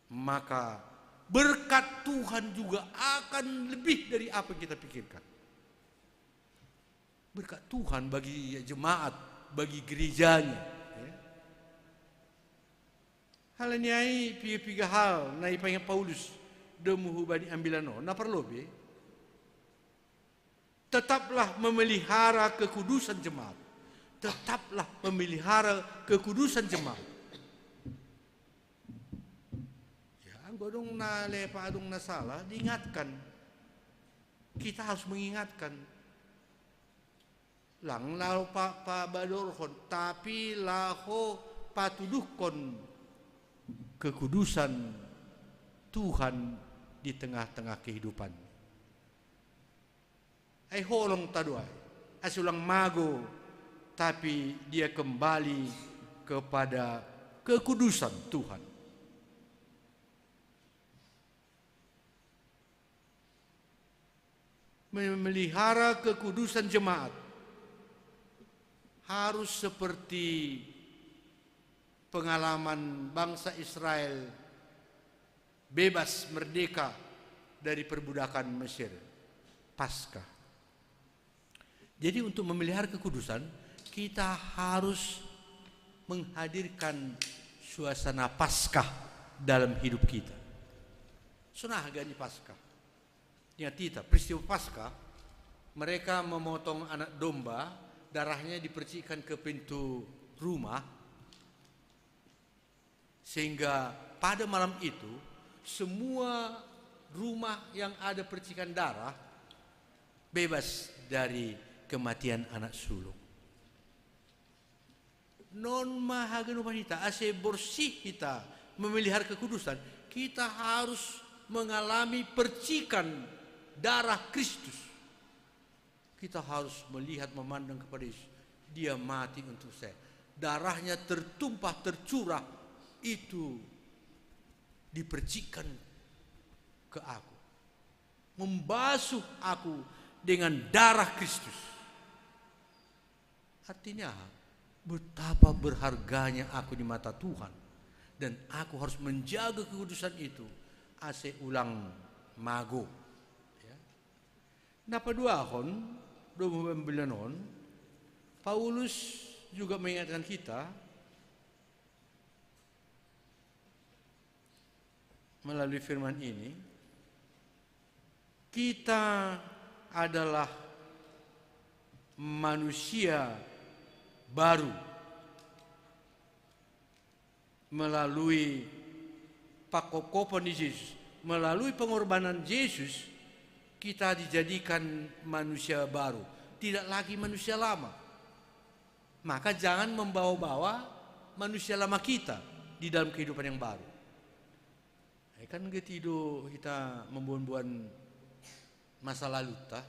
maka berkat Tuhan juga akan lebih dari apa yang kita pikirkan. Berkat Tuhan bagi jemaat, bagi gerejanya. Ya. Hal ni ai piga-piga hal na ipaingat Paulus domu hubani ambilan on, na parlobei. Tetaplah memelihara kekudusan jemaat. Tetaplah memelihara kekudusan jemaat. Ya, anggo adong na lepa, adong na salah, diingatkan. Kita harus mengingatkan. Lang laho pa, pabadorhon, tapi laho patuduhkon kekudusan Tuhan di tengah-tengah kehidupan. Ai holong tado ai, asa ulang mago, tapi dia kembali kepada kekudusan Tuhan. Memelihara kekudusan jemaat harus seperti pengalaman bangsa Israel bebas merdeka dari perbudakan Mesir, Paskah. Jadi, untuk memelihara kekudusan, kita harus menghadirkan suasana Paskah dalam hidup kita. Songon aha gabe ni Paskah? Ingat kita, peristiwa Paskah, mereka memotong anak domba, darahnya dipercikkan ke pintu rumah, sehingga pada malam itu, semua rumah yang ada percikan darah bebas dari kematian anak sulung. Non ma haganupan hita, asa borsih hita, memelihara kekudusan, kita harus mengalami percikan darah Kristus. Kita harus melihat, memandang kepada Yesus. Dia mati untuk saya. Darahnya tertumpah, tercurah, itu dipercikkan ke aku. Membasuh aku dengan darah Kristus. Artinya, betapa berharganya aku di mata Tuhan. Dan aku harus menjaga kekudusan itu. Ase ulang mago. Ya. Napa duahon, do bambilanon, Paulus juga mengingatkan kita melalui firman ini, kita adalah manusia baru melalui pakokopan di Yesus, melalui pengorbanan Yesus, kita dijadikan manusia baru, tidak lagi manusia lama. Maka jangan membawa-bawa manusia lama kita di dalam kehidupan yang baru. Eh, kan getido kita membuan-buan masa lalu ta.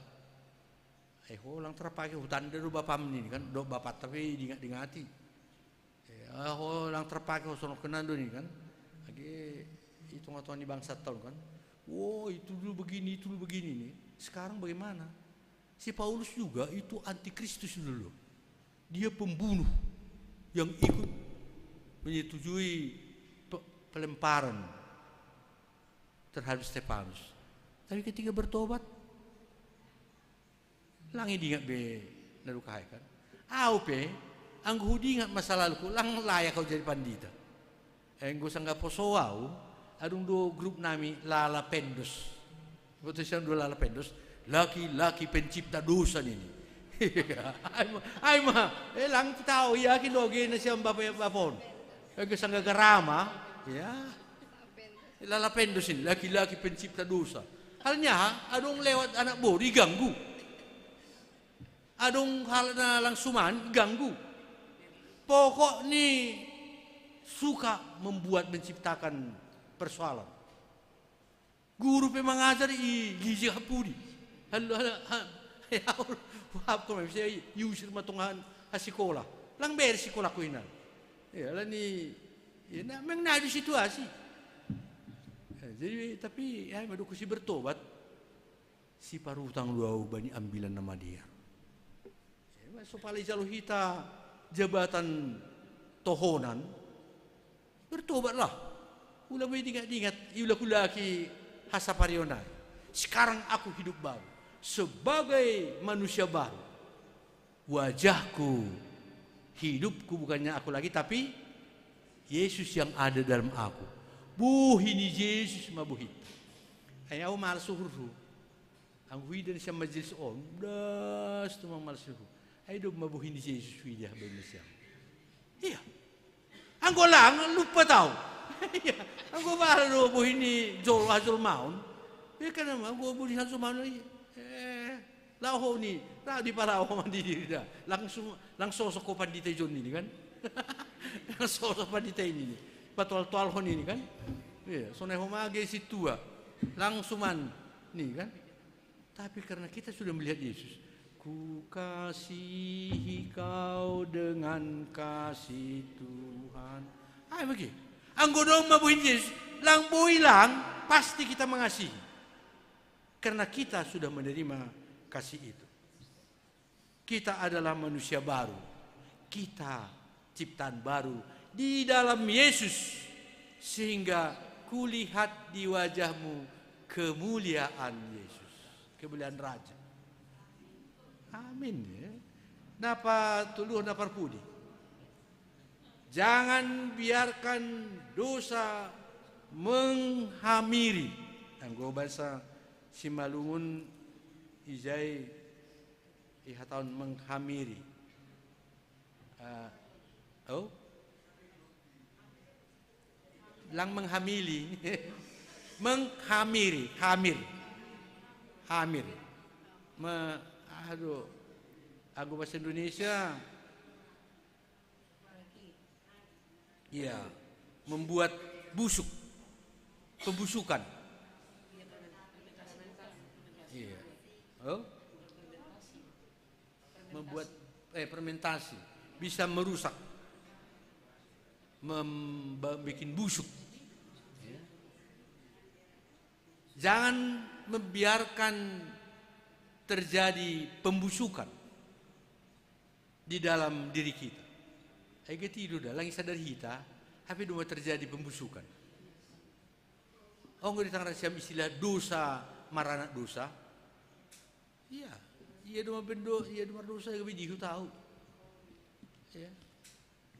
Eh, ho lang terpakai hutanda do bapam ni kan, do bapat tapi dingat-dingati. Eh, ho lang terpakai ho sono kenando ni kan. Age itu ngatuan di bangsa tahun kan. Wow, itu dulu begini, itu dulu begini nih. Sekarang bagaimana? Si Paulus juga itu antikristus dulu. Dia pembunuh yang ikut menyetujui pe- pelemparan terhadap Stefanus. Tapi ketika bertobat, lang idingat be nadukahe kan. Au pe, anggo hudingat masa laluku, lang layak au jadi pandita. Enggo sangga poso au, adong do grup nami Lala Pendos. Boto sian do Lala Pendos, laki-laki pencipta dosa nini. Ai ma, ai ma, eh, lang tau, yakin do gena sian bapa, bapon. Enggo sangga garama, ya. Lala Pendos ini, laki-laki pencipta dosa. Halnya, adong lewat anak boru, iganggu. Adong hal na langsuman, iganggu. Pokok ni suka membuat, menciptakan persoalan. Guru pe mangajar i giji hapudi. Hal, hal, hal, ya, hapko bisa iusir matungahan hasikola. Lang bere sikola ku inan. Ya, lani, ya, na, mengenai situasi. Ya, jadi, tapi, ya, maduku si bertobat. Si parutang do au bani ambilan na madear. So pala ijalo hita jabatan tohonan, bertobatlah. Ula mai dingat-dingat, iula kulaki hasa parionai. Sekarang aku hidup baru. Sebagai manusia baru. Wajahku, hidupku bukannya aku lagi, tapi Yesus yang ada dalam aku. Bohi ni Yesus ma bohi. Ai au malas uhurhu. Anggo huida ni sian majelis on, das tumang malas uhur. Ai do ma bohi ni Jesus huida baen ni sian. Iya. Anggo lang lupa tau. Iya. Anggo bara do bohi ni jol hajolmaon. Iya kan ma anggo bohi hajolmaon iya. Eh, laho ni, ra di paraho mandi diri da. Langsung langsung soko pandita ijon ini kan. Langsung soko pandita ini ni. Patual-tual hon ini kan. Iya, sonai homa ge si tua. Langsuman ni kan. Tapi karena kita sudah melihat Yesus, ku kasihi kau dengan kasih Tuhan. Ai bagi. Anggo dong ma bohi ni Yesus, lang bohi lang, pasti kita mengasihi. Karena kita sudah menerima kasih itu. Kita adalah manusia baru. Kita ciptaan baru di dalam Yesus. Sehingga kulihat di wajahmu kemuliaan Yesus. Kemuliaan Raja. Amin ya. Napa tuluh napa pudi. Jangan biarkan dosa menghamiri. Anggo bahasa Simalungun ijai ihatahon menghamiri. Ah, oh? Lang menghamili. Menghamiri, hamir. Hamir. Me, aduh. Anggo bahasa Indonesia. Iya. Membuat busuk. Pembusukan. Iya. Oh? Membuat, eh, fermentasi, bisa merusak, membuat busuk. Ya. Jangan membiarkan terjadi pembusukan di dalam diri kita. Ege tidur dah, langi sadar hita, tapi dua terjadi pembusukan. Oh, nggak ditanggung siam istilah dosa, maranak dosa. Iya, iya dua bendo, iya dua dosa, ege jihu tahu. Ya.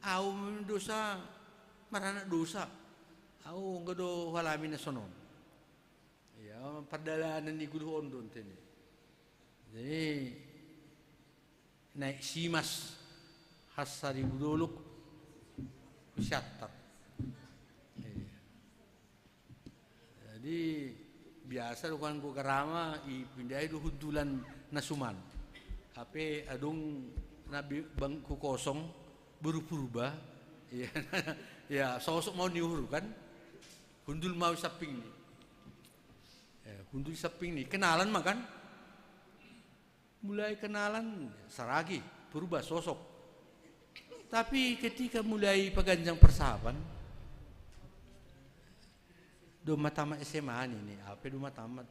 Au dosa, maranak dosa. Au nggak do halami na sonon. Ya, pardalanan ni guru ondon tene. Jadi, naik simas, hasari budoluk, kusiatat. Iya. Jadi, biasa do kan ku garama, ipindai do hundulan nasuman. Ape adung nabi bangku kosong, beru purba. Iya, ya, sosok mau niuhur kan. Hundul mau saping ni. Ya, hundul saping ni. Kenalan mah kan? Mulai kenalan, saragi, purba sosok. Tapi ketika mulai paganjang persahapan, do matamat S M A ni, ni, apa do matamat?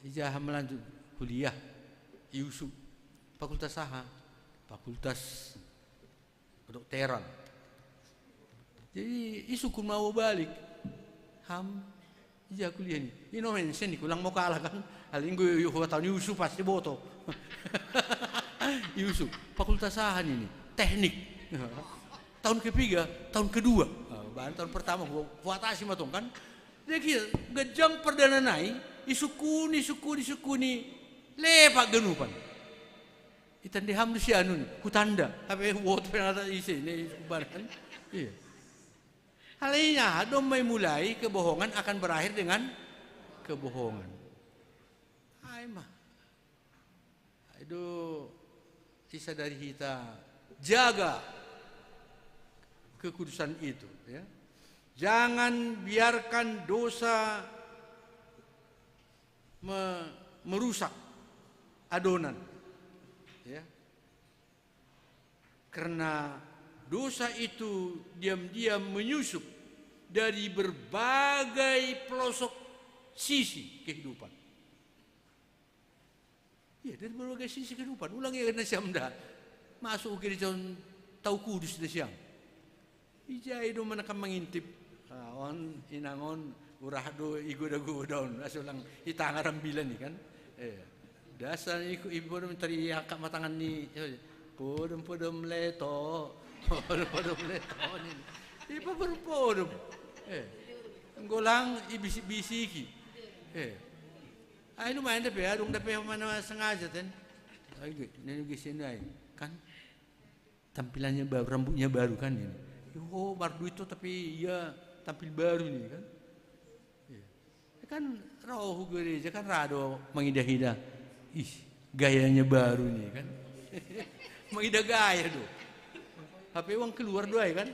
Ija melanjut kuliah, iusu. Fakultas aha? Fakultas kedokteran. Jadi, isukun mau balik. Ham, ija kuliah ni. Ino mention ni, kulang mau kalah kan. Alinggu yu tahun iusu pasti boto. Iusu. Fakultas aha ni? Teknik. Tahun ketiga, tahun kedua. Ah, bahan tahun pertama, gua, gua atasi matong kan. Jadi, gejang perdana nai, isukuni, isukuni, isukuni. Lepak genupan. Itande ham du si anu ni, kutanda. Tapi wot penata isi ni kubaran. Iya. Hal ini, ah, dong mai mulai kebohongan akan berakhir dengan kebohongan. Ai mah. Aduh, sisa dari kita jaga kekudusan itu, ya. Jangan biarkan dosa me-, merusak adonan. Ya. Karena dosa itu diam-diam menyusup dari berbagai pelosok sisi kehidupan. Iya, dari berbagai sisi kehidupan. Ulang ya, na siam da. Masuk gereja tau kudus na siam. Ijai do mana kam mangintip. Ah, on, inang on, urah do igoda-goda on. Aso lang itanga rambilan ni kan. Eh, dasar iku ibu do tari angkat matangan ni. Eh, podom-podom leto. Podom-podom leto ni. Ipa baru podom. Eh, nggolang ibisik-bisiki. Eh. Ai lumayan dape, adong dape mana sengaja ten. Ai gue, nene gue sini ai. Kan tampilannya baru, rambutnya baru kan ini. Oh, baru duit tuh tapi iya tampil baru nih kan. Iya. Ya kan roh gereja kan rado mengida-ida. Ih, gayanya baru nih kan. Mengida gaya do. H P uang keluar do ai kan.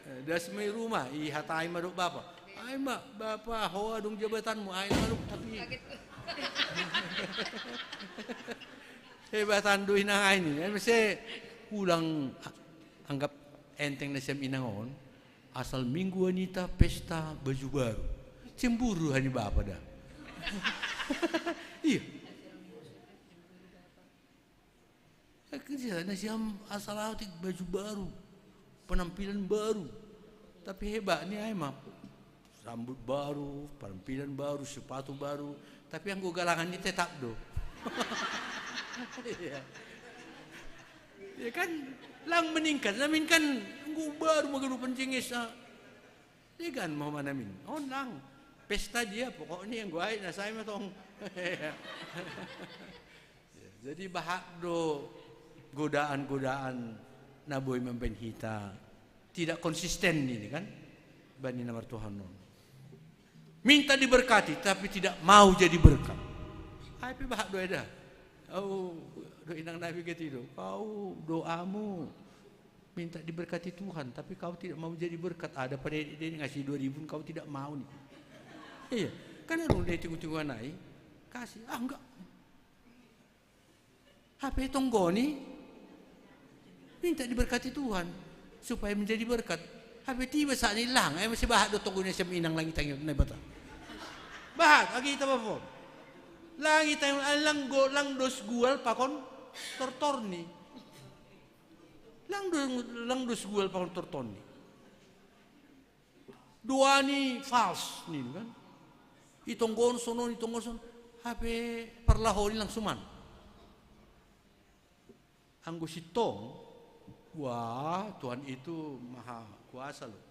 Eh, das mai rumah, i hatai madok bapa. Ai ma, bapa, hoa dong jabatanmu, ai madok tapi. Hebatan do inang ai ni. Ai mese ulang a-, anggap enteng na siam inang on. Asal minggu wanita pesta baju baru. Cemburu hani bapa dah. Iya. Ya, kerja na siam asal autik baju baru, penampilan baru. Tapi hebat ni ai mah. Rambut baru, penampilan baru, sepatu baru. Tapi yang gue galangan ni tetap do. Iya. Ya kan, lang meningkat, lang meningkat, gue baru mau pencengis, ah. Dia kan mau mana min? Oh, lang. Pesta dia, pokoknya yang gue aja, nah, saya mah tong. Ya, jadi bahak do godaan-godaan na boi mambaen hita tidak konsisten ini kan. Bani na martuhan non. Minta diberkati tapi tidak mau jadi berkat. Ai pe bahak do eda. Oh, do inang nabi gati do. Kau doamu minta diberkati Tuhan, tapi kau tidak mau jadi berkat. Ada pada dia ngasih dua ribu, kau tidak mau nih. Iya, kan ada dia tunggu-tunggu anai. Kasih, ah enggak. Hape tonggoni, minta diberkati Tuhan supaya menjadi berkat. Hape tiba saat ni lang, eh, masih bahat do tonggoni siam inang langit tangin na bata. Bahat, agi kita bapa. Langit tangin, eh, lang go, lang dos gual pakon tortorni. Lang do, lang dos gual pakon tortorni. Doani fals ni kan. Itonggon sonon, itonggon sonon. Hape parlahoni langsuman. Anggo sintong, wah, Tuhan itu maha kuasa loh.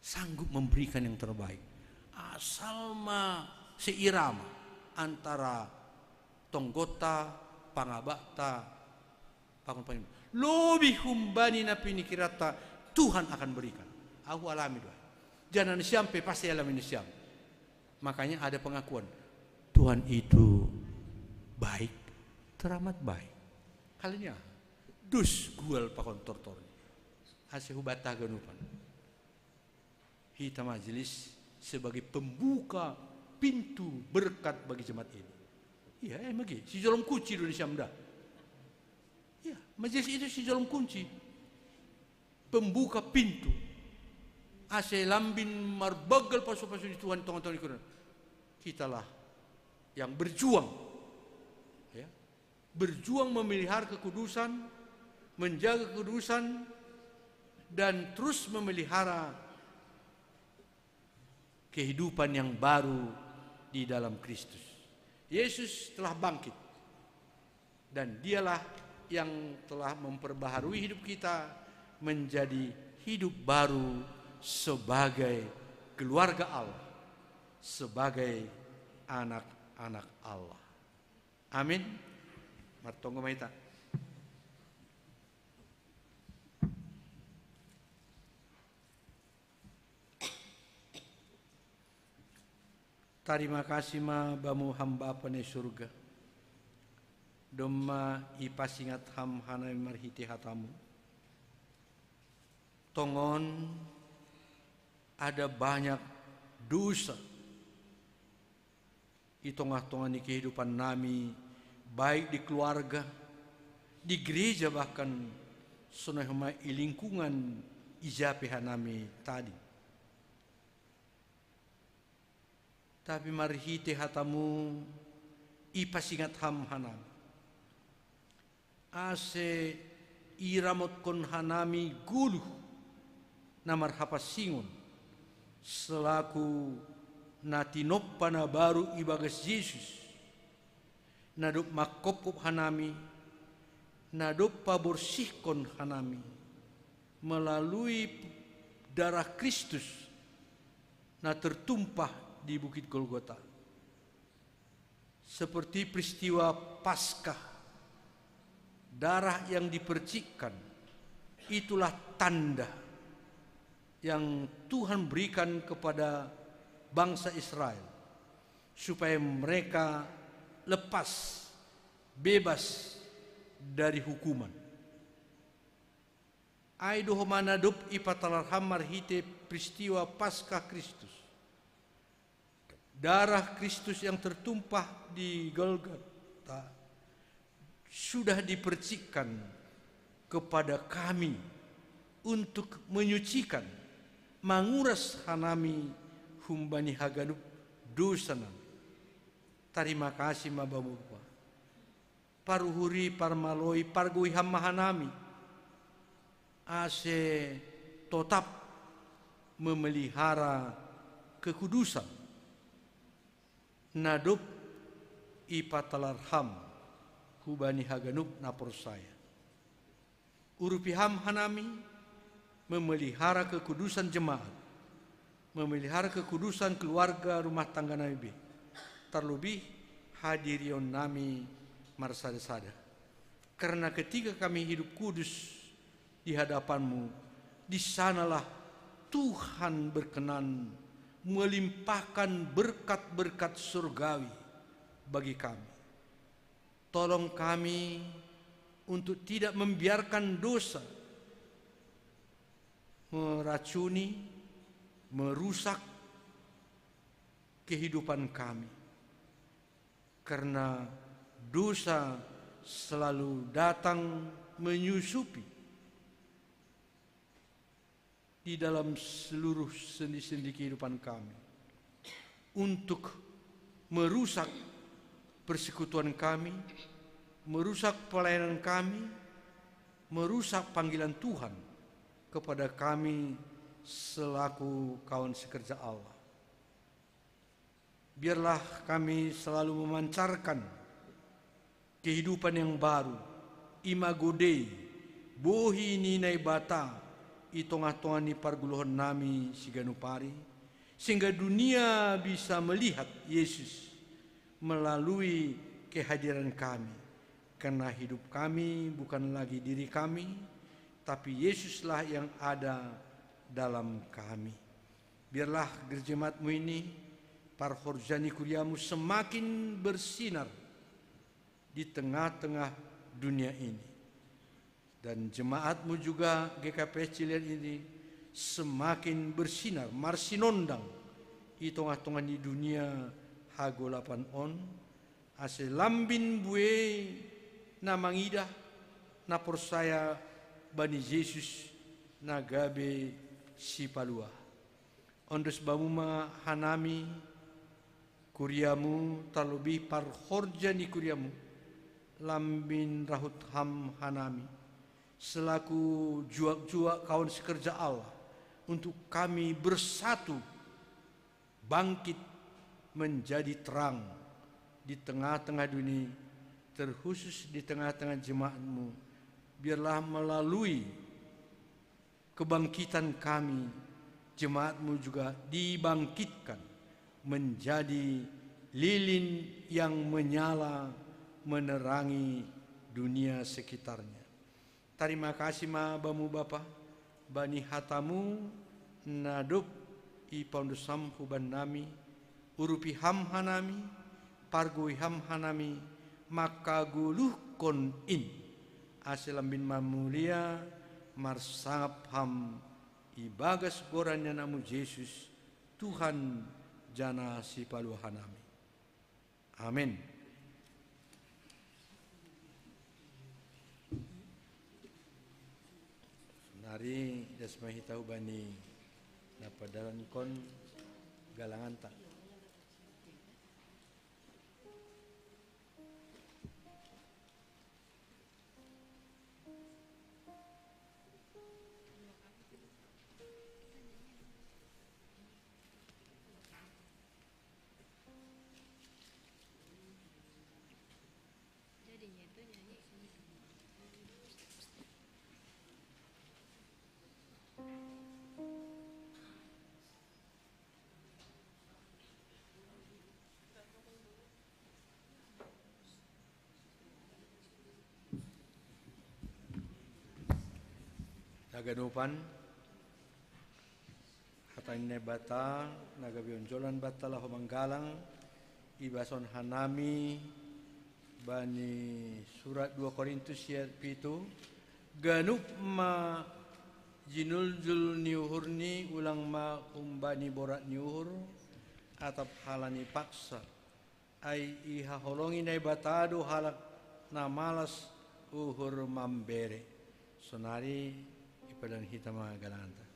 Sanggup memberikan yang terbaik. Asal ma seirama antara tonggonta, pangabakta, pakon pangido. Lobi humbani na pinikiranta Tuhan akan berikan. Aku alami doa. Jangan siam pe pasti alami ni siam. Makanya ada pengakuan. Tuhan itu baik, teramat baik. Kalinya, dus gual pakon tortorni. Ase hubata ganupan. Hita majelis sebagai pembuka pintu berkat bagi jemaat ini. Iya, eh, magi. Si jolom kunci Indonesia mda. Iya, majelis itu si jolom kunci. Pembuka pintu. Ase lambin marbaggal pasu-pasu ni Tuhan tonga-tonga ni kura. Kitalah yang berjuang. Ya. Berjuang memelihara kekudusan, menjaga kekudusan, dan terus memelihara kehidupan yang baru di dalam Kristus. Yesus telah bangkit, dan Dialah yang telah memperbaharui hidup kita menjadi hidup baru sebagai keluarga Allah, sebagai anak-anak Allah. Amin. Martonggo ma hita. Tarima kasih ma Bamu Ham Bapa ni surga. Domma ipasingat Ham hanami marhite hatamu. Tongon ada banyak dosa i tongah-tongah ni kehidupan nami, baik di keluarga, di gereja, bahkan sonai homa i lingkungan i ja pe hanami tading. Tapi marhite hatamu ipasingat Ham hanami. Ase iramotkon hanami goluh na marhapansingon, selaku na tinompa na baru ibagas Jesus, na dob manghophop hanami, na dob paborsihkon hanami, melalui darah Kristus na tertumpah di Bukit Golgota. Seperti peristiwa Paskah, darah yang dipercikkan, itulah tanda yang Tuhan berikan kepada bangsa Israel, supaya mereka lepas, bebas dari hukuman. Ai do homa na dob ipatalar Ham marhite peristiwa Paskah Kristus. Darah Kristus yang tertumpah di Golgota sudah dipercikkan kepada kami untuk menyucikan, manguras hanami humbani haganup dosa nami. Tarima kasih ma Bamu Bapa. Paruhuri, parmaloi, pargoi Ham ma hanami, ase totap memelihara kekudusan na dob ipatalar Ham hubani haganup na porsaya. Urupi Ham hanami memelihara kekudusan jemaat, memelihara kekudusan keluarga rumah tangga nami be, terlebih hadirion nami marsada-sada. Karena ketika kami hidup kudus di hadapan-Mu, di sanalah Tuhan berkenan melimpahkan berkat-berkat surgawi bagi kami. Tolong kami untuk tidak membiarkan dosa meracuni, merusak kehidupan kami. Karena dosa selalu datang menyusupi di dalam seluruh sendi-sendi kehidupan kami untuk merusak persekutuan kami, merusak pelayanan kami, merusak panggilan Tuhan kepada kami selaku kawan sekerja Allah. Biarlah kami selalu memancarkan kehidupan yang baru, Imago Dei, bohi ni Naibata, i tongah-tongah ni parguluhon nami siganup ari, sehingga dunia bisa melihat Yesus melalui kehadiran kami, karena hidup kami bukan lagi diri kami, tapi Yesuslah yang ada dalam kami. Biarlah gereja jemaat-Mu ini, parhorja ni kuria-Mu semakin bersinar di tengah-tengah dunia ini. Dan jemaat-Mu juga G K P S Cilian ini semakin bersinar, marsinondang i tongah-tongah ni dunia hagolapan on, ase lambin buei na mangidah, na porsaya bani Jesus na gabe Sipaluah. Ondos Bamu ma hanami, kuria-Mu, tarlobih parhorja ni kuria-Mu, lambin rahut Ham hanami, selaku juak-juak kawan sekerja Allah, untuk kami bersatu, bangkit menjadi terang di tengah-tengah dunia, terkhusus di tengah-tengah jemaat-Mu. Biarlah melalui kebangkitan kami, jemaat-Mu juga dibangkitkan menjadi lilin yang menyala menerangi dunia sekitarnya. Tarima kasih ma Bamu Bapa, bani hata-Mu na dob ipaondos Ham hubannami, urupi Ham hanami, pargui Ham hanami, mangkagoluhkon in, ase lambin marmulia marsangap Ham ibagas goran ni Anak-Mu Jesus, Tuhan janah Sipaluah hanami. Amin. Nari das ma hita hubani na padalankon galanganta. Haganupan, hata ni Naibata na gabe onjolan banta laho manggalang, ibason hanami bani surat dua Korintus ayat pitu, ganup ma jinuljul ni uhurni ulang ma humbani borat ni uhur, atap halani paksa. Ai ihaholongi Naibata do halak na malas uhur mambere. Sonari ipadalani hita ma galanganta.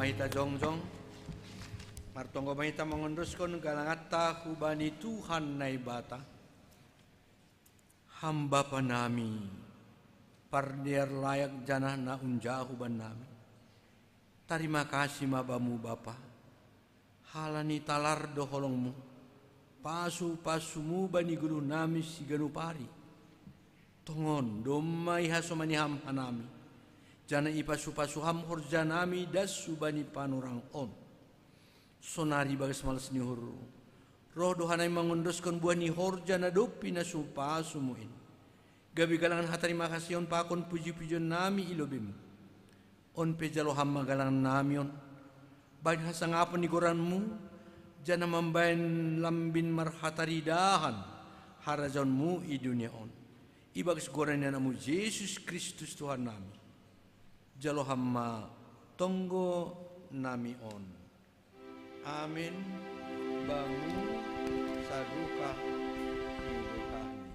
Hita jongjong, martonggo ma hita mangondoskon galangatta hubani Tuhan Naibata. Ham Bapa nami, pardear layak janah na unjahu bannami. Tarima kasih ma Bamu Bapa, halani talar do holongMu, pasu-pasuMu bani goluhnami siganup ari. Tongon domma ihasomani Ham hanami, janah ipasu-pasu Ham horjanami das hubani panorang on. Sonari bagas malas ni uhurMu, roh do hanami mangondoskon buah ni horja na dob pinasu-pasuMu in, gabe galangan hatarima kasihon pakon puji-pujionnami i lobeiMu. On pe jalo Ham ma galangannami on, bahen hasangapon ni goranMu, janah mambahen lambin marhataridahan harajaonMu i dunia on. Ibagas goran ni AnakMu Jesus Kristus Tuhannami, jalo Ham ma tonggo nami on. Amin. Bamu sadokah ni dokahni.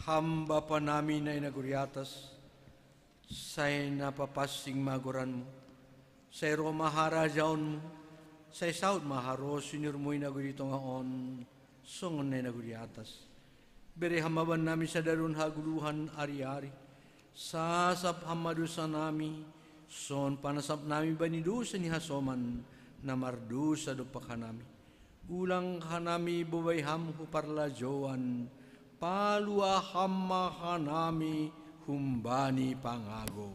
Ham Bapa nami na i nagori atas, sai na papansing ma goranMu, sai roh ma harajaonMu, sai saud ma harosuh ni uhurMu i nagori tongah on, songon na i nagori atas. Bere Ham ma bannami sadari on hagoluhan ari-ari, sasap Ham ma dousanami, songon panasapnami bani dousa ni hasoman na mardousa dompak hanami. Ulang hanami bobai Ham hu parlajouan, palua Ham ma hanami humbani pangago.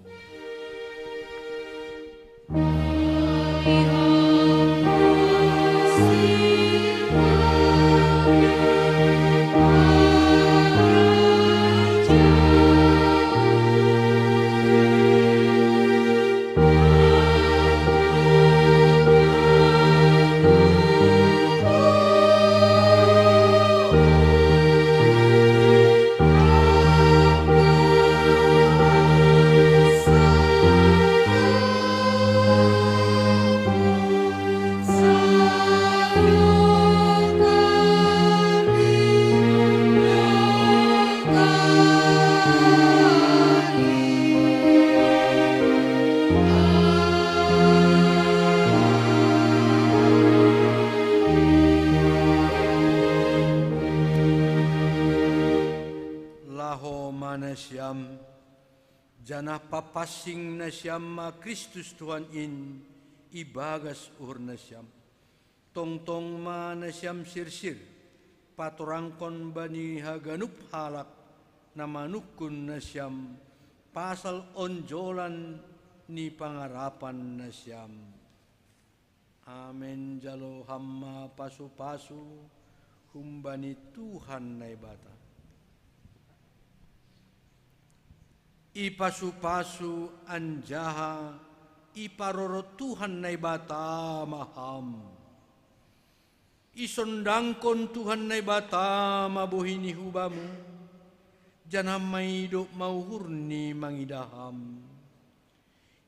Laho ma nasiam, janah papansing nasiam ma Kristus Tuhan in ibagas uhur nasiam. Tongtong ma nasiam sirsir, patorangkon bani haganup halak na manungkun nasiam pasal onjolan ni pangarapan nasiam. Amen. Jalo Ham ma pasu-pasu humbani Tuhan Naibata. Ipasu-pasu anjaha iparorot Tuhan Naibata ma Ham. Isondangkon Tuhan Naibata ma bohi ni hubamu, janah maidop ma uhurni mangidah Ham.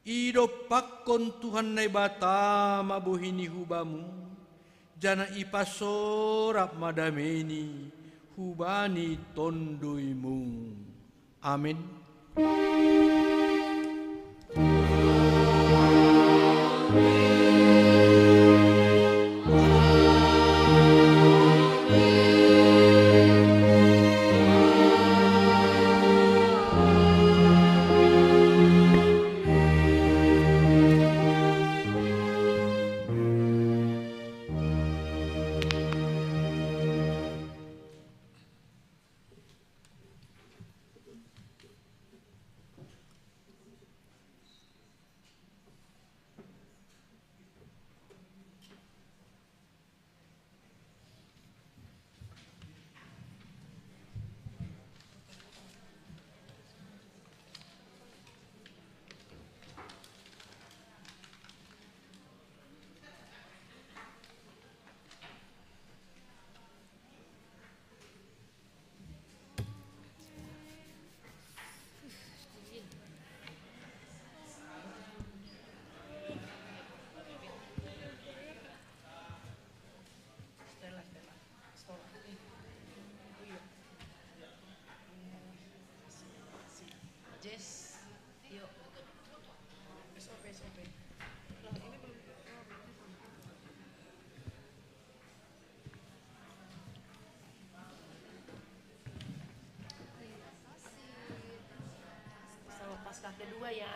Idompakkon Tuhan Naibata mabohini hubamu, janah ipasorap ma dameini hubani tonduimu. Amin. Stella, Stella. Stella. Iya. Jess, yuk. S O P, S O P. Lah, ini belum. Selamat Paskah kedua ya.